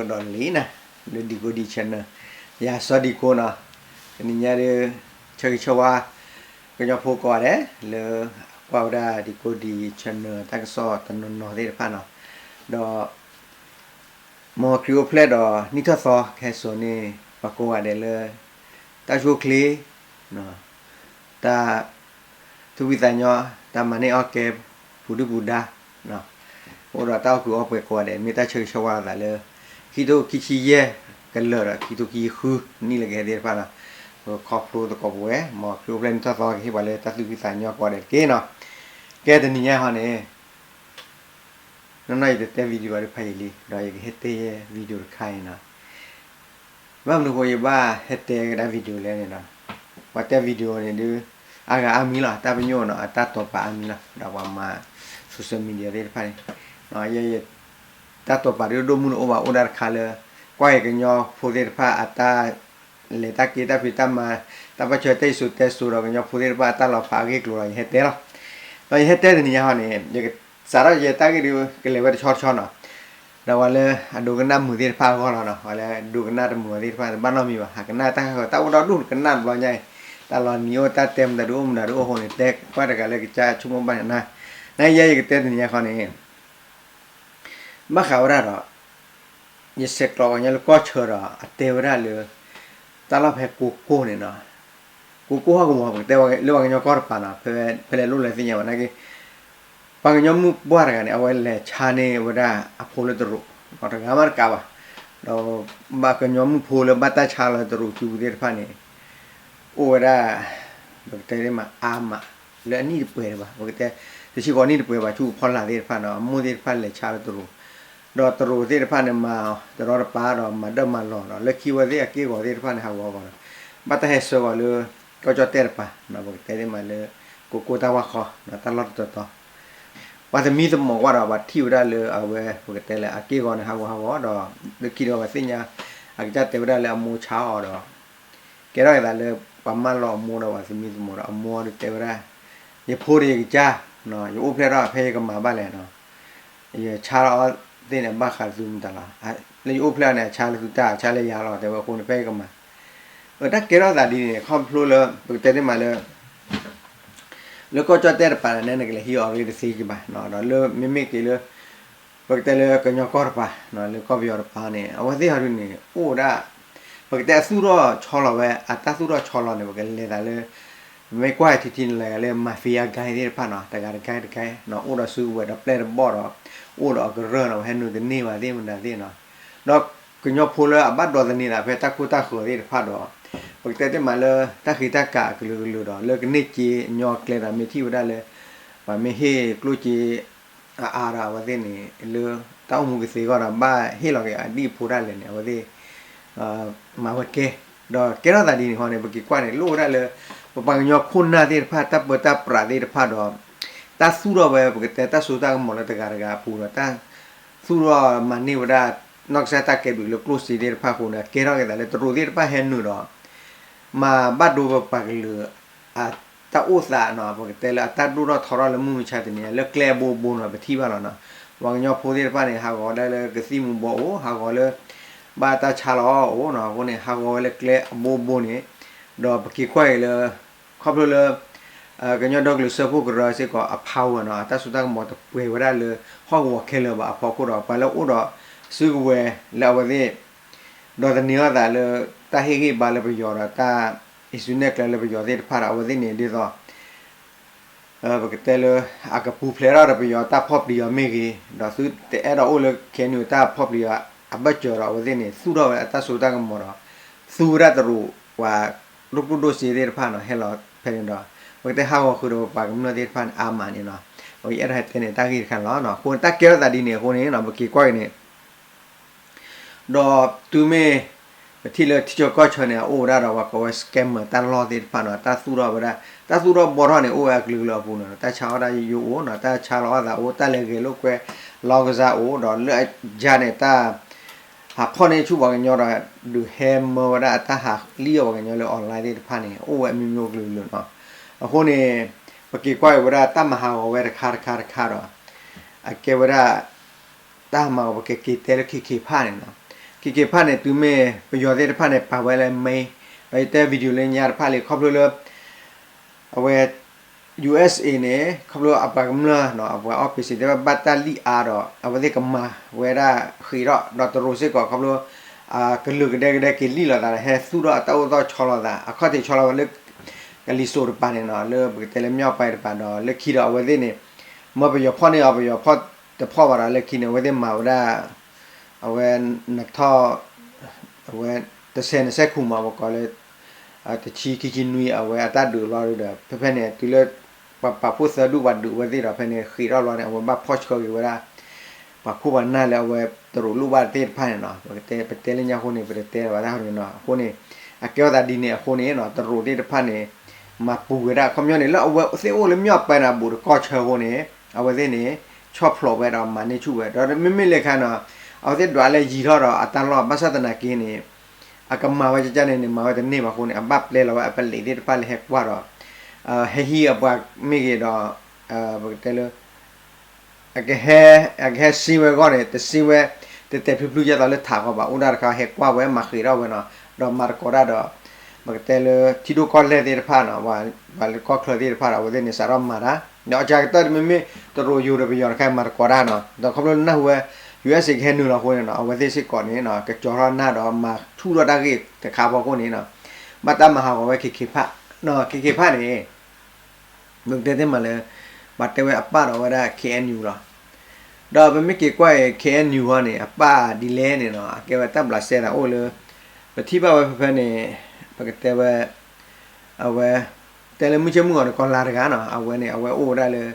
ဒီးလံနၤ လၢဒံကိဒံ channel ယၤစီၤဒံကိနီၤ, တနံၤညါဒီး ဆၢဂ့ၤဆၢဝါ ကညီဖိကိးဂၤဒဲး လၢကွၢ်ဝဲဒၣ်ဒံကိဒံ channel တၢ်ကစီၣ်တနီၤနီၤသ့ၣ်တဖၣ်နီၤ, ဒီး မ်ခရံာ်အိၣ်ဖျဲၣ်ဒီးနံၣ်ထီၣ်သီ ကဟဲစိာ်န့ၢ် ပှၤကိးဂၤဒဲးလၢ တၢ်ဆိၣ်ချ့ တၢ်သူၣ်ဖှံသးညီ, တၢ်မၤန့ၢ်အီၣ်ကဲ ပူၤဒုၣ်ပူၤဒါ, အိၣ်ဒီးတၢ်အီၣ်ကုာ်အီပှဲၤကိးဂၤဒဲး မ့ၢ်တၢ်ဆၢဂ့ၤဆၢဝါလိာ်သးလၢ ခံထိခံဆံယဲၢ် ကလၢာ်ဒီး ခံထိခံဆံဃု နံၣ်လၢကဟဲသ့ၣ်တဖၣ်နီၤ, ပကခီဖျိသကိးပဝဲ မ်ခရံာ်အိၣ်ဖျဲၣ်နံၣ်ထီၣ်သီ ကဟ့ၣ်ပှၤလၢတၢ်သူၣ်ဖှံသးညီကိးဂၤဒဲးတက့ၢ်နီၤ, ကဲတနံၤညါဟီန့ၣ် နီၢ်နီၢ်ယတတဲ video ဘၣ်ဒီးဖးယံာ်လံ ဒီးယကဟဲတဲယဲ video တခါအံၤနီၤ, ဘၣ်မနုၤဃိယဘၣ်ဟဲတဲကဒါ video လဲၣ်န့ၣ်ဒီး ပှၤတဲ video န့ၣ်ဒုး အါဂၤအါမံၤလီၤ တၢ်ပညိၣ်နီၤ အတၢ်တိာ်ပာ်အါမံၤလီၤ ဒီးပှၤမၤ social media သ့ၣ်တဖၣ်န့ၣ်, ယဲ တၢ်တိာ်ပာ်ဒုးဒိၣ်မုၢ်တအိၣ်ဘၣ် အိၣ်ဒၣ်တခါလၢ ကွၢ်က့ၤကညီဖိသ့ၣ်တဖၣ်အတၢ် လဲၤတၢ်က့ၤတၢ်ဖံးတၢ်မၤ တၢ်ပၢၢ်ဆၢ တၢ်စံၣ်စိၤတဲစိၤဒီး ကညီဖိသ့ၣ်တဖၣ်အတၢ်လီၤဖးအဂ့ၢ်အကျိၤဒီး ယဟဲတဲလီၤ, ဒီးယဟဲတဲတနံၤညါဟီန့ၣ် ယကစးထီၣ်ယဲတၢ်ဂ့ၢ်ဒုး ကလဲၤဝဲတဆီတဆီနီၤ, ဒီးပှၤလၢအဒိကနၣ်မုာ်သ့ၣ်တဖၣ်အဂီၢ်လီၤနီၤ, ပှၤလၢဒိကနၣ်တမုာ်အီၤသ့ၣ်တဖၣ် တဘၣ်နီတမံၤဘၣ် ဟးကနၣ်တၢ်ဃၢၤ တၢ်အိၣ်ဒီဒူၣ်ကနၣ်တဘျီညါအံၤ, တၢ်လီၤနံၤအိၣ် တၢ်တဲမတၤဒုးအိၣ်မတၤဒုးအိၣ်အဃိန့ၣ် တဲကွၢ်တဂၤလၢကစၢ်ဆိကမိၣ်ဘၣ်န့ၣ်နၤ, နယဲယကတဲတနံၤညါခီန့ၣ် ဘၣ်ဃးဝဲဒၣ်ဒီး ယဆဲးကျိးပှၤကညီလၢကီၢ်ဆၢဒီး အတဲဝဲဒၣ်လၢ တၢ်လီၢ်ဖဲကိကိၢ်န့ၣ်နီၤ, ကိကိၢ်ဟီၣ်ကဝီၤ ပကတဲလၢပှၤကညီကီၢ်တပၤနီၤ, ဖဲလဲၣ်လိၣ်လဲၣ်သ့ၣ်ညါဘၣ်နာ်က့, ပှၤကညီမုၣ်ပှၢ်တဂၤန့ၣ် အဝဲလဲၤဆါန့ၢ်ဝဲဒၣ်အဖိလၢတရူး, တဂၤမးတကးဘၣ်, ဒီးဘၣ်ကညီမုၣ်ဖိလၢဘၣ်တၢ်ဆါလီၤတရူးစုပူၤသ့ၣ်တဖၣ်န့ၣ် အိၣ်ဝဲဒၣ် ပကတဲသ့ၣ်မးအါမး လၢအနံၣ်တပှဲၤတဘၣ်, ပကတဲ တဆံဃိးနံၣ်တပှဲၤဘၣ် ဆူဖီလာ်သ့ၣ်တဖၣ်နီၤ, အမိၢ်သ့ၣ်တဖၣ်လဲၤဆါလၢတရူး, ဒီးတရူးသ့ၣ်တဖၣ်န့ၣ် မၤတရီတပါဒီးမၤဒၢၣ်မၤလီၤဒီး လၢခံဝဲသ့ၣ်အက့ၢ်အဂီၤသ့ၣ်တဖၣ်န့ၣ် ဟးဂီၤဂီၤဒီး ဘၣ်တၢ်ဟဲဆှၢအီၤလၢ ကီၢ်ကၠီၣ်တဲၣ်တပၤ, ပကတဲသ့ၣ်မးလၢ ကိကိၢ်တၢ်ဝၢ်ဃီ တၢ်လီၢ်တတီၤတီၤ ပှၤသမံသမိးကွၢ်ဒီး ပှၤထံၣ်ဝဲဒၣ်လၢအဝဲ ပကတဲလၢအက့ၢ်အဂီၤန့ၣ် ဟးဂီၤဟးဂီၤဒီး လၢခံဒီးပှၤသ့ၣ်ညါ အကစၢ်တဲဝဲဒၣ်လၢအမိၢ်ဆါအီၤဒီး ကဲထီၣ်က့ၤသးလၢ ပှၤမၢလီၤအမိၢ်ဒီးပှၤသမံသမိးဒီး အမိၢ်ဒုးတဲဝဲဒၣ်, ယဖိဒီးယကစၢ်, ယအိၣ်ဖျဲၣ်ထီၣ်ဖဲယကမၤဘၣ်လဲၣ်နီၤ, ယဆါလီၤအီၤသ့ၣ်န့ၣ် ဘၣ်ဃးသုမတၤလီၤ, လၢယအိၣ်ဖျဲၣ်န့ၣ် အဆါလၢသုတၢ် အဆါလၢယၤလီၤ တဲဝဲအဃိန့ၣ် ဖဲယကမၤ, တၢ်ကဲထီၣ်သးဒ်န့ၣ် ခီဖျိလၢ ပကတဲသ့ၣ်မးလၢ လၢကီၢ်ကၠီၣ်တဲၣ်တပၤန့ၣ် နကလဲၤဟံးအီၤရ့တသ့ကဘၣ်, ဒီးလၢမ့မ့ၢ်က့ၤလၢ ပကတဲလၢကညီကီၢ်တပၤ, လၢကီၢ်ပယီၤတပၤန့ၣ် အဝဲသ့ၣ်ဟီဒုန့ၣ် အိၣ်ဝဲဒၣ် ပကတဲအသူၣ်ထီၣ်ဆီလီၤဝဲ အတၢ်သူၣ်ထီၣ်ဆီလီၤန့ၣ် ပကလဲၤသးလၢ မ့ၢ်ကွၢ်ထံထံန့ၣ် လဲၤလၢ mafia gang သ့ၣ်တဖၣ်နီၤ, တဂၤတဂၤတဂၤနီၤ, အိၣ်ဒီးစုကဝဲၤဒီးပျဲၢ်တဘီၣ်ဒီး အိၣ်ဒီးအကရၢၢ်နီၤ, ပဟဲနုာ်တန့ၢ်ဘၣ်သ့ၣ်မတၤသ့ၣ်နီၤ, ဒီးကညီဖိလၢအဘၣ်ဒိးသန့ၤသးဖဲတၢ်ခိတၢ်ဃၢၤသ့ၣ်တဖၣ်ဒီး ပကတဲသ့ၣ်မးလၢ တၢ်ဃ့တၢ်ကးအကလုာ်ကလုာ်ဒီး လၢကန့ၢ်စ့အညီအကျဲဒီး မ့ၢ်ထံၣ်ဝဲဒၣ်လၢ ပှၤမ့ၢ်ဟ့ၣ်ကျိၣ်စ့ အအါဒီးအဝဲသ့ၣ်န့ၣ် လၢတၢ်အိၣ်မူကသ့အဂီၢ်ဒီး ဘၣ်ဟ့ၣ်လီၤက့ၤအဒံၣ်အဖိဒၣ်လဲာ်န့ၣ် အဝဲသ့ၣ် မၤဝဲကဲ, ဒီးကဲထီၣ်သးဒ်န့ၣ်ဃီန့ၣ် ပက့ၤကွၢ်န့ၣ် လိၣ်ဝဲဒၣ်လၢ ပပှၤကညီခိၣ်နၢ်သ့ၣ်တဖၣ် တၢ်ပၢတၢ်ပြးသ့ၣ်တဖၣ်ဒီး တၢ်သူၣ်ထီၣ်ဝဲ ပကတဲတၢ်စိတၢ်ကမီၤလၢတဂၤတဂၤအပူၤဒီး တၢ်သူၣ်ထီၣ်မၤန့ၢ်ဝဲဒၣ် နီၢ်ကစၢ်တၢ်ကဲဘျုးလၢကျိၣ်စ့သ့ၣ်တဖၣ်အဃိန့ၣ် ကဲထီၣ်က့ၤသးလၢတရူးသ့ၣ်တဖၣ်ဟဲနုာ်ဒီး မၤဘၣ်ဒိပပှၤကလုာ် အတၢ်အိၣ်သးနီၤ, ပကတဲလၢအတၢ်ဒိၣ်ထီၣ်ထီထီၣ်လၢမုၢ်မဆါတနံၤ လၢကျဲအဘိဘိနီၤ ပထံၣ်ဘၣ်လီၤနီၤ, ပှၤကညီဖိသ့ၣ်တဖၣ်န့ၣ် ဟးဂီၤဒၣ်လၢကသံၣ်မူၤဘှီးအိၣ် ဟးဂီၤလၢ ဘၣ်တၢ်ဆါလီၤအီၤအိၣ်နီၤ, အဃိန့ၣ် ဟးဂီၤဝဲလၢကျဲအဘိဘိန့ၣ်, ဒီးပက့ၤကွၢ်က့ၤလၢ ခီဖျိလၢ ကညီဒီကလုာ်စၢဖှိၣ်ကရၢစ့ၢ်ကီးအ power နီၤ, အတၢ်စိတၢ်ကမီၤတပှဲၤဝဲဒၣ်လၢ ဟီၣ်ကဝီၤခဲလၢာ်ဘၣ်အဖီခိၣ်ဒီး ပှၤလၢအိၣ်ဒီးစုကဝဲၤလၢအဝဲသ့ၣ် ဒီးသန့ၤထီၣ်သးလၢ တၢ်ဟ့ၣ်ဂံၢ်ဘါလၢပယီၤဒီးတၢ် အံၣ်စုနဲၣ်ကျဲလၢပယီၤသ့ၣ်တဖၣ်ဒီး အဝဲသ့ၣ်န့ၣ်ဒ်သိး ပကတဲလၢ အကပူၤဖျဲးထီၣ်ဒီးပယီၤတၢ်ဖီၣ်ပျံၤအီၤမ့ၢ်ဂ့ၤ, ဒီးသုတအဲၣ်ဒိးအိၣ်လၢ KNU တၢ်ဖီၣ်ပျံၤအီၤအဘၢၣ်စၢၤဒီး အဝဲသ့ၣ်န့ၣ် သူၣ်ထီၣ်ဝဲအတၢ်စိတၢ်ကမီၤဒီး သူဝဲဒၣ်တရူး ပှၤဒိၣ်ကျိၣ်ဒိၣ်စ့သ့ၣ်တဖၣ်နီၤ ဟဲလီၤဖဲန့ၣ်ဒီး ပကတဲဟးဂီၤဃုာ်ဒီးပပှၤကမျၢၢ်သ့ၣ်တဖၣ်န့ၣ် အါမးန့ၣ်နီၤ, ယအဲၣ်ဒိးဟဲတဲန့ၣ်တၢ်ဂ့ၢ်တခါန့ၣ်လီၤ. အဃိန့ၣ် တၢ်ကဲထီၣ်သးဒ်န့ၣ်အဃိန့ၣ် ပက့ၤကွၢ်က့ၤန့ၣ် ဒီးတုၤမ့ၢ် ပထံၣ်လၢထံဆၢကီၢ်ဆၢန့ၣ် အအိၣ်ဝဲဒၣ်ဒီးပှၤကိးဝဲ scammer တၢ်လီၢ်သ့ၣ်တဖၣ်နီၤ, တၢ်သူၣ်ထီၣ်ဝဲဒၣ် တၢ်သူၣ်ထီၣ်ဘှီထီၣ်န့ၣ် အိၣ်ဝဲအကလုာ်ကလုာ်အပူၤနီၤ, တၢ်ဆါအီၣ်တၢ်ယိယိအိၣ်နီၤ, တၢ်ဆါလီၤအီၣ်သးအိၣ်, တၢ်လဲၤဂဲၤလိာ်ကွဲ လောင်းကစား အိၣ်, ဒီးလၢအယါန့ၣ် တၢ်ဟးဖီၣ်န့ၢ်ဆူၣ်ပှၤကညီဒီး ဒုးဟဲမၢဝဲဒၣ်အတၢ်ဟးလံၣ်အီၣ်ပှၤကညီလၢ online သ့ၣ်တဖၣ်န့ၣ် အိၣ်ဝဲအမျိုးမျိုးကလုာ်ကလုာ်နီၤ. အဃိန့ၣ် ပက့ၤကွၢ်က့ၤဝဲဒၣ်တၢ်မၤဟးဂီၤဝဲတခါတခါတခါဒီး အကဲဝဲဒၣ် တၢ်မၤကီး ပကက့ၤတဲလၢခံခံဖၣ်န့ၣ်နီၤ. က့ၤက့ၤဖၣ်န့ၣ် တုၤမ့ၢ်ပယီၤသ့ၣ်တဖၣ်န့ၣ် ပာ်ဝဲလၢ main, ဒီးယတဲ video လၢညါတဖၣ်လံ ခီဖျိလၢ အဝဲ ယူဢၣ်စ့ၣ်အ့ န့ၣ် ခီဖျိအပှၤကမျၢၢ်နီၤ အပှၤ office သ့ၣ်တဖၣ် ဘၣ်တၢ်လံၣ်အါဒီး အဝဲသ့ၣ်ကမၤဝဲဒၣ်ဃ့ၢ်ထီၣ် ဒီးတရူးစ့ၢ်ကီး ခီဖျိ ကလုာ်ကဒဲကဒဲက့ၤလံၣ်လိာ်သးဒီး ဟဲသူၣ်ထီၣ်အတၢ်အိၣ်သီၣ်ဆီလီၤသး အခီၣ်ထံးဆီလီၤဝဲလၢ ကလံၤစိးတပၤန့ၣ်နီၤ လၢပကတဲလၢ မြောက်ပိုင်း တပၤဒီး လၢခံဒီးအဝဲသ့ၣ်န့ၣ် မၢပယီၤဖီၣ်န့ၢ်အီၤ ပယီၤဖီၣ်တဖီၣ်ဘၣ်ဒီး လၢခံန့ၣ် အဝဲသ့ၣ်မၤဝဲဒၣ် အဝဲ နထီၣ် အဝဲ တဆဲးနဆဲးခူၣ်မး ပကိးလၢ တဆံခံဆံနွံ အဝဲအတၢ်ဒုးလီၤဒီး ဖဲဖဲန့ၣ် တုၤလၢ ပှၤပာ်ဖှိၣ်သၢဒူၣ်ပှၤဒုးဝဲသ့ၣ်ဒီး ဖဲန့ၣ်ဃ့ၢ်ထီၣ်လီၤန့ၣ် အဝဲဘၣ်ဖီၣ်ဆှၢက့ၤဝဲဒၣ် ပှၤခိၣ်ပှၤနၢ်လၢအဝဲတရူးလိၣ်ဘၣ်သ့ၣ်တဖၣ်န့ၣ်နီၤ ပတဲ ပတဲလၢညါအဃိန့ၣ် ပတတဲလၢၤဘၣ်တၢ်ဟီန့ၣ်နီၤ အဃိန့ၣ် အကဲထီၣ်သးဒ်န့ၣ်အဃိန့ၣ်နီၤ တရူးသ့ၣ်တဖၣ်န့ၣ် မၤပူၤဝဲဒၣ် ခီပညီန့ၣ် လၢအဝဲသ့ၣ်အိၣ်လၢ မြောက်ပိုင်း န့ၣ် ဘူးတကီၢ်ဆၢအဃိန့ၣ် အဝဲသ့ၣ်န့ၣ် ဆီၣ်ဖျိးဝဲဒီးမၤန့ၢ်ဆူၣ်ဝဲ ဒီးမ့မ့ၢ်လၢခါနီၤ အဝဲသ့ၣ်ဒွးလၢယံၤထီၣ်ဒီးအတၢ်လီၢ် ဘၣ်ဆၣ်သနာ်က့န့ၣ် အကမၤဝဲကကန့ၣ်န့ၣ် မၤဝဲတန့ၢ်ဘၣ်အဃိန့ၣ် အဘၣ်ပျဲလီၤဝဲအပလံးသ့ၣ်တဖၣ်လၢဟဲကွၢ်ဒီး ဟဲဟံးအပှၤမ့ၢ်ဂ့ၤဒီး ပကတဲလၢ အကဟဲ အကဟဲစ့ဝဲအဂီၢ်န့ၣ် တစ့ဝဲ တတဲာ်ဖျုဖျုယဲသိးလၢထးဃီဘၣ် အိၣ်ဒၣ်တခါဟဲကွၢ်ဝဲမၤဃ့ၢ်ထီၣ်ဝဲနီၤ ဒီးမၤသကိးတၢ်ဒီး ပကတဲလၢ ထံဒိၣ်ကီၢ်လဲၢ်သ့ၣ်တဖၣ်နီၤ ပှၤလၢကီၢ်ချၢသ့ၣ်တဖၣ်ဒီး အဝဲသ့ၣ်န့ၣ် စးထီၣ်မၤတၢ် ဒီးအကကတၢၢ်တမ့မ့ၢ် တရူးယိၤဒီးပယီၤတခါမၤသကိးတၢ်နီၤ ဒီးခီဖျိလၢနၢ်ဟူဝဲ ယူၢ်အၣ်စ့ၣ် ကဟဲနုာ်လီၤအဃိန့ၣ်နီၤ အဝဲသ့ၣ်စ့ၢ်ကီးန့ၣ်နီၤ ကကၠီၤထီၣ်နၢ်ဒီးမၤဆူၣ်ထီၣ်တၢ်ဂ့ၢ်တခါဖီခိၣ်န့ၣ်နီၤ ဘၣ်တၢ်မၤဟးဂီၤဝဲ ခ့ခ့ဖၣ် ခ့ခ့ဖၣ်န့ၣ် မ့ၢ်တဲသ့မးလၢ ပှၤတဲဝဲအပၢ်ဒီးဝဲဒၣ် ခ့ၣ်အဲၣ်ယူၣ် လီၤ. ဒီးပမ့ၢ်က့ၤကွၢ်အံၤ ခ့ၣ်အဲၣ်ယူၣ် ဟီန့ၣ် အပၢ်ဒ်လဲၣ်န့ၣ်နီၤ အကဲဝဲတၢ်ဘျးစဲသးအိၣ်လၢ ပထံၣ်ဘၣ်ဝဲဖဲဖဲန့ၣ် ပကတဲဝဲ အဝဲ တဲလၢမုၢ်ဆ့ၣ်မုၢ်ဂီၤန့ၣ် ကီၤလါတဂၤနီၤ အဝဲန့ၣ် အဝဲအိၣ်ဝဲဒၣ်လၢ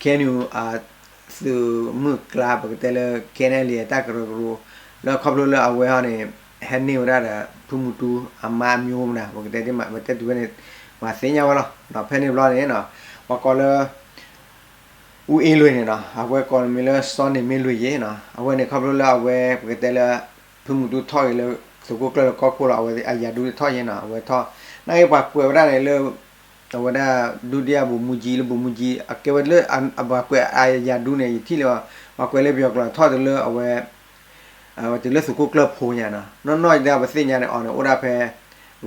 ခ့ၣ်အဲၣ်ယူၣ် သုးမုၢ်ကျါ ပကတဲလၢ ခ့ၣ်အဲၣ်လံ အတၢ်ကရၢကရိ လၢခီဖျိလၢအဝဲဟီန့ၣ် ဟဲန့ၢ်ဝဲဒၣ်ဒီး ဖုမူတူ အမါအမျိုးမနုၤ ပကတဲ ပတဲတုၤဖဲန့ၣ် ပှၤသ့ၣ်ညါဝဲလီၤ. ဒီးဖဲန့ၣ်ဘျီန့ၣ်နီၤ ပှၤကိးလၢ အူအ့လွံၢ်န့ၣ်နီၤ အဝဲကိးမံၤလၢ စီၤန့ၣ်မ့ၢ်လွံၢ်ယ့ၣ်နီၤ အဝဲန့ၣ်ခီဖျိလၢအဝဲ ပကတဲလၢ ဖုမူတူထီၣ်က့ၤလၢ သုးခိၣ်ကျၢၢ်လၢကီၢ်ခိၣ်လီၤ အဝဲအရာထူးန့ၣ်ထီၣ်ယ့ၣ်နီၤ အဝဲထီၣ် နာ်က့ပှၤကွဲးဝဲဒၣ်န့ၣ်လၢ အဝဲဒၣ် ဒုတိယဗိုလ်မှူးကြီး လၢဗိုလ်မှူးကြီး အကဲဝဲလၢအပှၤကွဲးအရာထူးန့ၣ် ယထံၣ်လၢ ပှၤကွဲးလၢပယီၤကျိာ်ထီၣ်တုၤလၢအဝဲ ဝဲတုၤလၢသုးခိၣ်ကျၢၢ်ဖိညါနီၤ နီၢ်နီၢ်ဒၣ်ပသ့ၣ်ညါန့ၣ်အီၤန့ၣ် အိၣ်ဒၣ်ဖဲ